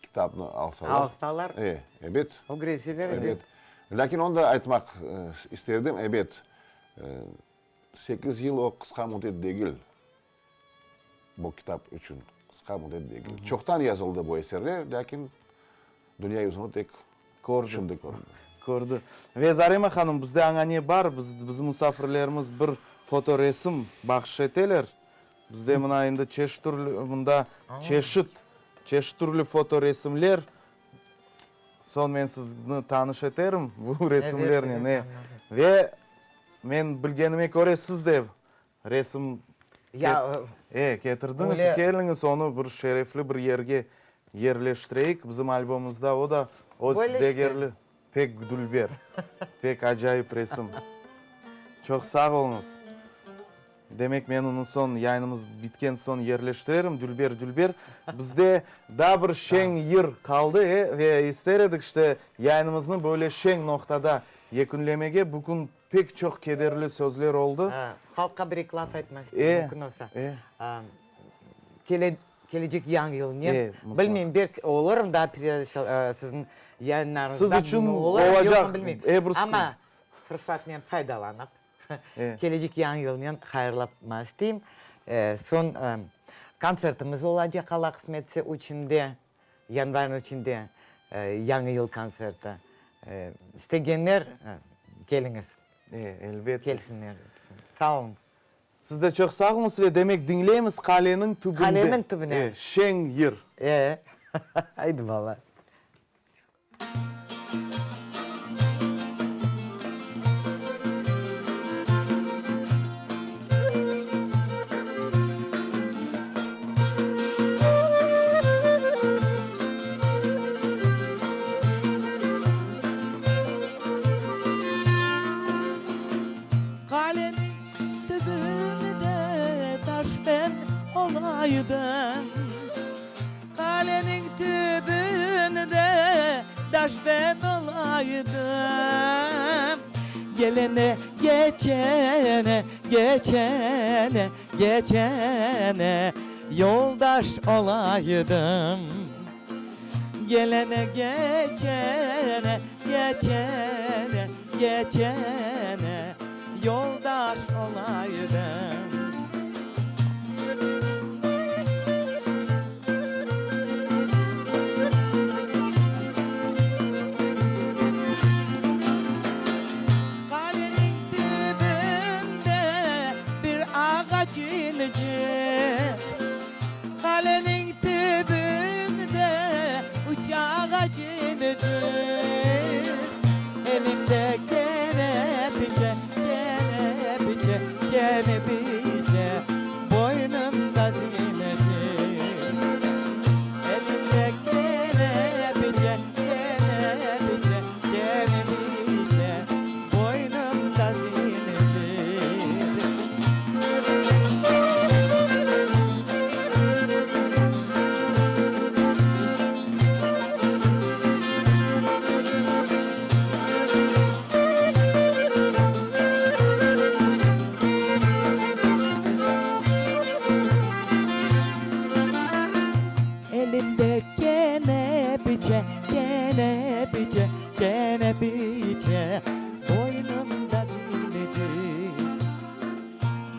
kitapnı alsalar. Alsalar. E, ebet. Ögrenseler, ebet. Ebet. Lâkin onı da aytmaq isterdim, ebet, sekiz yıl o qısqa müddet degil. Bu kitap içün qısqa müddet degil. Çoqtan yazıldı bu eserler, lâkin dünya yüzüni tek şimdi kördi. Kördi. Ve Zarema hanım, bizde añane bar, biz, bizim musafirlerimiz bir fotoresim bahşış eteler. Bizde mına endi çeşit türlü, mında çeşit, çeşit türlü fotoresimler. Soñ men sizni tanış eterim bu resimlernen. E, ve men bilgenime köre, siz de resim e, ketirdiñiz. Keliñiz, onı bir şerefli bir yerge yerleştireyik. Bizim albomımızda o da öz degerli, pek dülber, pek acayip resim. Çoq sağ oluñız. Demek, men onı soñ, yayınımız bitken soñ yerleştirerim, dülber, dülber. Bizde daa bir şeñ yır qaldı, e, ve ister edik, işte, yayınımıznı böyle şeñ noqtada yekünlemege. Bugün pek çoq kederli sözler oldı. Halqqa bir eki laf aytmaq isteyim, mümkün olsa. Kele, kelecek yañı yılnen, bilmeyim, belki olurım daa siziñ yayınlarıñızda. Siz içün olacaq, e bir. Amma fırsatnen faydalanıp. Kelecek yañı yılnen hayırlapmaq isteyim. Soñ kontsertimiz olacaq, Alla qısmet etse, üçünde, yanvarnıñ üçünde yañı yıl kontserti. İstegenler keliñiz. Elbette. Kelsinler. Sağ oluñ. Siz de çoq sağ oluñız ve demek diñleymiz Qaleniñ tübünde. Qaleniñ tübüne. Şeñ yır. E, aydı bala. Qaleniñ tübünde taş ben olaydım. Qaleniñ tübünde taş ben olaydım. Gelene, geçene, geçene, geçene yoldaş olaydım. Gelene, geçene, geçene, geçene yoldaş olaydım. Qaleniñ tübünde bir ağaç incir. Qaleniñ tübünde üç ağaç incir. Elimde kenepiçe, kenepiçe, kenepiçe, boynumda zincir. Elimde kenepiçe, kenepiçe, kenepiçe, boynumda zincir. Kenepiçe, boynumda zincir.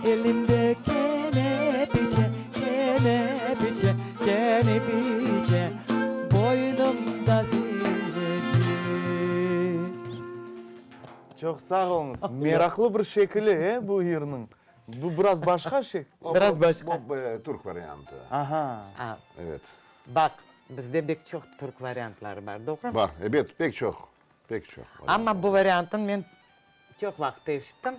Elimde kenepiçe, kenepiçe, kenepiçe, boynumda zincir. Çoq sağ oluñız. Meraqlı bir şekili, e, bu yırnıñ. Bu biraz başqa şek. Biraz başqa. Bu türk variantı. Aha. Evet. Baq, bizde bek çoq türk variantları bar, doğrumı? Bar, ebet, pek çoq, pek çoq. Amma bu variantını men çoq vaqıt eşittim.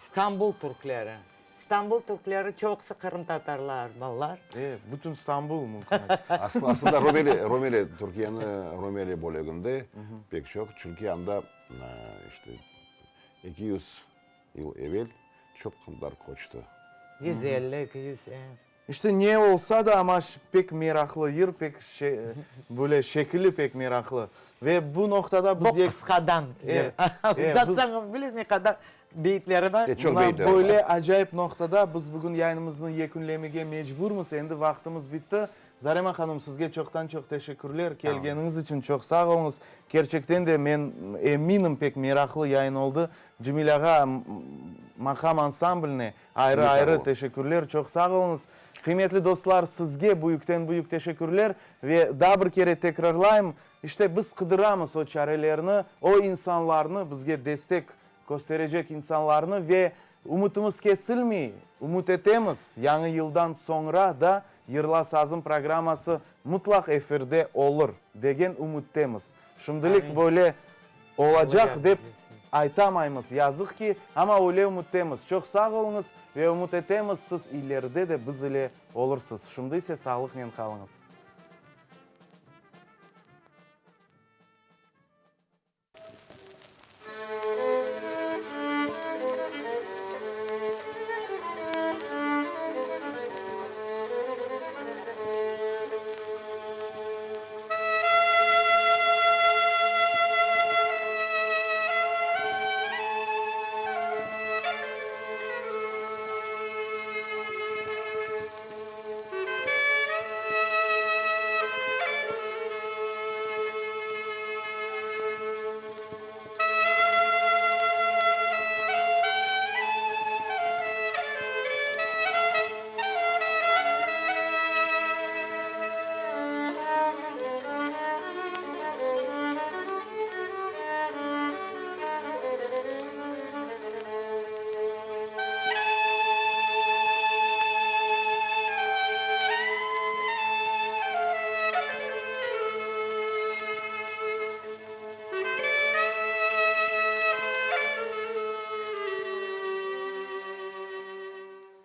İstanbul türkleri. İstanbul türkleri çoqusı qırımtatarlar, balalar. E, bütün İstanbul mümkün. Aslında Rumeli, Rumeli, Türkiyeniñ Rumeli bölüginde pek çoq, çünki anda, işte, 200 yıl evel çoq qırımtatar köçti. 150, 200, e. İşte, ne olsa da, amma pek meraqlı yır, pek böyle şekili pek meraqlı. Ve bu noqtada biz... Bu qısqadan yır. Uzatsañ, bilesiñ ne qadar beyitleri bar. Çoq beyitleri bar. Böyle acayip noqtada biz bugün yayınımıznı yekünlemege mecburmız. Endi vaqtımız bitti. Zarema hanım, sizge çoqtan-çoq teşekkürler. Kelgeniñiz içün çoq sağ oluñız. Kerçekten de, men eminim, pek meraqlı yayın oldı. Cemil ağa, maqam ansambline ayrı-ayrı teşekkürler. Çoq sağ oluñız. Qıymetli dostlar, sizge büyükten-büyük teşekkürler. Ve daa bir kere tekrarlayım, işte biz qıdıramız o çarelerni, o insanlarnı, bizge destek kösterecek insanlarnı ve ümütimiz kesilmey, ümüt etemiz, Yañı yıldan soñra da Yırla sazım programması mutlaq efirde olur, degen ümüttemiz. Şimdilik böyle olacaq dep aytamaymız, yazıq ki, amma öyle ümüttemiz. Çoq sağ oluñız ve ümüt etemiz, siz ileride de biz ile olursız. Şimdi ise sağlıqnen qalıñız.